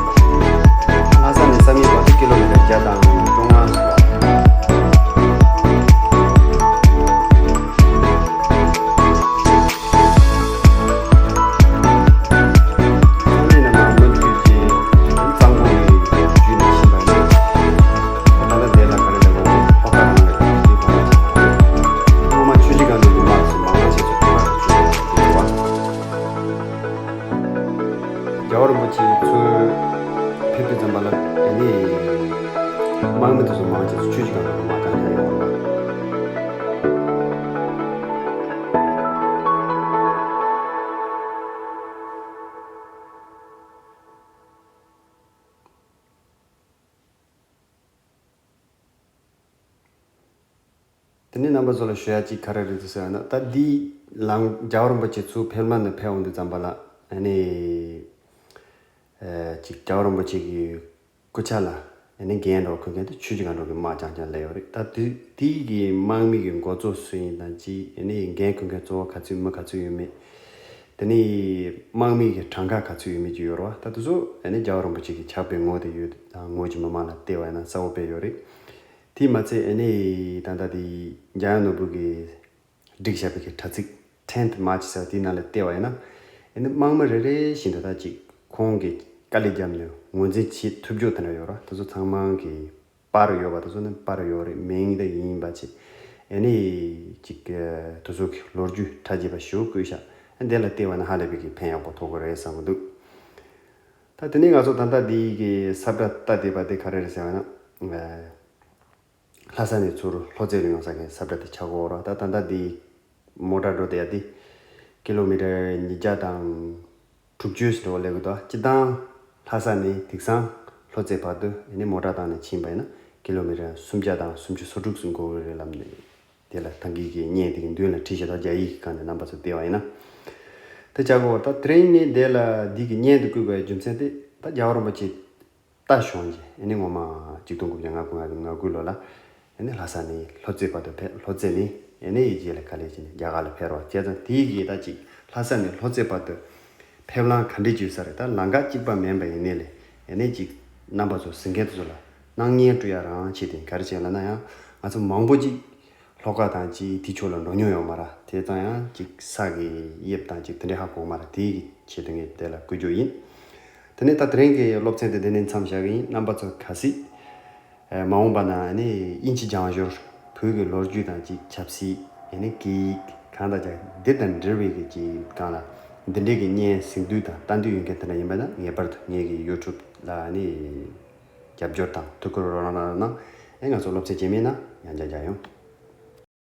ལྷ་ས་ནས་བསམ་ཡས་བར་དུ་ཀི་ལོ་མི་ཊར་བརྒྱ་དང་བཅོ་ལྔ་ཙམ་རེད། ཚང་མས་ནམ་ཡང་མུ་མཐུད་ཀྱིས་གཙང་པོ་ཡི་བརྒྱུད་ནས་ཕྱིན་པ་ཡིན། ད་ལྟ་དེ་ལ་ག་རེ་ལབ་དགོས། ལྷོ་ཁ་རང་ལ་གྱེས་པ་ཡིན། སྔོན་མ་ཆུ་བཞི་སྒང་དྲུག་གི་དམག་སོགས་མང་མང་ཞིག་ཚུར་ལྷོ་ཁ་ལ་བྱོན་ཡོད་པ་རེད། རྒྱལ་བ་རིན་པོ་ཆེ་ཚུར་ཕེབས་དུས་ཙམ་པ་ལ་ཨ་ནི་དམག་མི་དེ་ཚོ་མང་ཆེ་ཚོ་ཆུ་བཞི་སྒང་དྲུག་གི་དམག་རྐྱང་རྐྱང་ཡོད་པ་རེད། དེ་ནས་རྣམ་པ་ཚོ་ལ་ཞུ་ཡ་གཅིག་ག་རེ་རེད་ཟེར་ན། ད་འདི་ལམ་རྒྱལ་བ་རིན་པོ་ཆེ་ཚུར་ཕེབས་ལམ་ནས་ཕེབས་འོང་དུས་ཙམ་པ་ལ་ཨ་ནི་ཨ་ཅིག་རྒྱལ་བ་རིན་པོ་ཆེ་གི་སྐུ་ཕྱྭ་ལ་ཨ་ནི་འགན་འདྲ་བོ་འཁུར་མཁན་དེ་ཆུ་བཞི་སྒང་དྲུག་གི་དམག་རྐྱང་རྐྱང་སླེབས་ཡོད་རེད། ད་དེ་དེའི་གི་དམག་མི་གི་འགོ་གཙོ་སུ་ཡིན་དང་ཅི། ཨ་ནི་འགན་འཁུར་མཁན་གཙོ་བོ་ག་ཚོད་མི་ག་ཚོད་ཡོད་མེད། དེ་ནས་དམག་མི་གི་གྲངས་ཀ་ག་ཚོད་ཡོད་མེད་ཀྱི་ཡོད་རེད་བ། ད་དེ་ཚོ་ཨ་ནི་རྒྱལ་བ་རིན་པོ་ཆེ་གི་ཕྱག་དཔེ་ངོ་དེ་ཡོད་དང་ངོ་གཅིག་མི་མང་ལ་བལྟས་པ་ཡིན་ན་གསལ་པོ་དཔེ་ཡོད་རེད། དེས་མ་ཚད་ཨ་ནི་ད་ལྟ་དེ་འཇམ་དབྱངས་ནོར་བུ་གིས་བསྒྲིགས་བཞག་པའི་གི་དྲ་ཚིགས་ཊེན་ཐི་མཱར་ཆི་ཟེར་བ་དེའི་ནང་ལ་བལྟས་པ་ཡིན་ན། ཨ་ནི་དམག་མི་རེ་རེ་བཞིན་དུ་ད་ཅིག་ཁོང་གིས་དཀའ་ལས་བརྒྱབ་ནས་ངོས་འཛིན་བྱེད་ཐུབ་རྒྱུ་དེ་འདྲ་ཡོད་རེད། དེ་ཚོ་ཚང་མ་གི་པར་ཡོད་པ་དེ་ཚོ་ནི་པར་ཡོད་རེད། མིང་དེ་ཡིན་པ་ཅིག་ཨ་ནི་ཅིག་དེ་ཚོ་གི་ལོ་རྒྱུས་ཁྲ་རྒྱས་པ་ཞེ་པོ་བཀོད་ཤག་ཨ་དེ་ལ་བལྟས་པ་ན་ཧ་ལས་པའི་གི་ཕན་ཡག་པོ་ཐོགས་ཀྱི་རེད་བསམ་གྱི་འདུག་ད་དེ་ནས་ང་ཚོ་ད་ལྟ་འདི་གི་ས་བཀྲ་ལྟ་བསྡད་པ་དེ་ག་རེ་རེད་ཟེར་བ་ན། ལྷ་ས་ནས་ཚུར་ལྷོ་རྩེ་ལ་ཡོང་ས་གི་ས་བཀྲ་དེ་ཆགས་ཀྱི་ཡོད་རེད། ད་ད་ལྟ་འདི་མོ་ཊ་འགྲོ་བསྡད་ཡ་དེ་ཀི་ལོ་མི་ཊར་ཉིས་བརྒྱ་དང་དྲུག་ཅུ་ཞིག་འགྲོ་སླེབས་ཀྱི་འདུག་སྤྱིར་བཏང་ལྷ་ས་ནས་དེང་སང་ལྷོ་རྩེ་བར་དུ་ཨ་ནི་མོ་ཊ་བཏང་ནས་ཕྱིན་པ་ཡིན་ན་ཀི་ལོ་མི་ཊར་སུམ་བརྒྱ་དང་སུམ་ཅུ་སོ་དྲུག་ཙམ་འགོར་གྱི་རེད་ལབ་ནས། དེ་ལ་ད་གིན་གྱི་བརྙན་དེ་གི་མདུན་ལ་བྲིས་བཞག་འདུག་རྒྱ་ཡིག་གི་སྒང་ནས་རྣམ་པ་ཚོ་བལྟས་པ་ཡིན་ན། དེ་ཆགས་ཀྱི་ཡོད་རེད། ད་དེ་རིང་ནས་དེ་ལ་འདི་གི་བརྙན་དེ་བཀོད་པའི་རྒྱུ་མཚན་དེ་ད་རྒྱལ་བ་རིན་པོ་ཆེ་ལྟ་བྱུང་རྗེས་ཨ་ནི་ངོ་མ་ཆིག་སྟོང་དགུ་བརྒྱ་ང་དགུ་ང་དགུ་ལོ་ལ་ཨ་ནི་ལྷ་ས་ནས་ལྷོ་རྩེ་བར་དུ་ཕེབས། ལྷོ་རྩེ་ནས་ཨ་ནི་རྗེས་ལ་ག་ལེ་བྱས་ནས་རྒྱ་གར་ལ་ཕེབས་རོགས་བྱས་ཙང་། དེའི་གི་ད་ཅིག་ལྷ་ས་ནས་ལྷོ་རྩེ་བར་དུ་ཕེབས་ལམ་ག་འདྲས་ཅིག་ཡོད་ས་རེད། ད་ལམ་ཁ་གཅིག་པ་མིན་པ་ཡིན་ནའི་ལས་ཨ་ནི་ཅིག་རྣམ་པ་ཚོ་གཟིགས་མཁན་དེ་ཚོ་ལ་སྣང་བརྙན་སྤྲོད་ཡ་རང་བྱས་ཏེ། ག་རེ་བྱས་ལབ་ན་ཡང་ང་ཚོ་མང་པོ་ཅིག་ལྷོ་ཁ་དང་ཅིག་དེ་ཕྱོགས་ལ་འགྲོ་མྱོང་ཡོད་མ་རེད། དེ་ཙང་ཡང་ཅིག་ས་གི་དབྱིབས་དང་ཅིག་དེ་འདྲས་ཧ་གོ་མ་རེད། དེ་གི་ཆེད་དུ་ངས་དེ་ལ་བཀོད་རྒྱུ་ཡིན། དེ་ནས་ད་དེ་རིང་གི་སློབ་ཚན་དེ་འདི་ནས་མཚམས་བཞག་གི་ཡིན། རྣམ་པ་ཚོ་གལ་སྲིད་ཨ་མ་འོངས་པ་ན་ཨ་ནི་དབྱིན་ཇི་སྦྱང་ཞོར་བོད་ཀྱི་ལོ་རྒྱུས་དང་ཅིག་ཆབ་སྲིད་ཨ་ནི་སྐད་ཡིག་གང་དང་ཅིག་འདི་དང་འབྲེལ་བའི་གི་ཅིག་སྒང་ལ་འདི་འདྲས་ཀྱི་བརྙན་གཟིགས་འདོད་དང་ལྟ་འདོད་ཡོད་མཁན་དེ་འདྲ་ཡིན་པ་ན་ངེས་པར་དུ་ངེད་ཀྱི་ཡུ་ཊུབ་ལ་ཨ་ནི་རྒྱབ་སྐྱོར་དང་ཐུགས་ཁུར་རོགས་རམ་གནང་རོགས་གནང་། ཨེ་ང་ཚོ་སློབ་ཚན་རྗེས་མའི་ནང་ཡང་བསྐྱར་མཇལ་ཡོང་།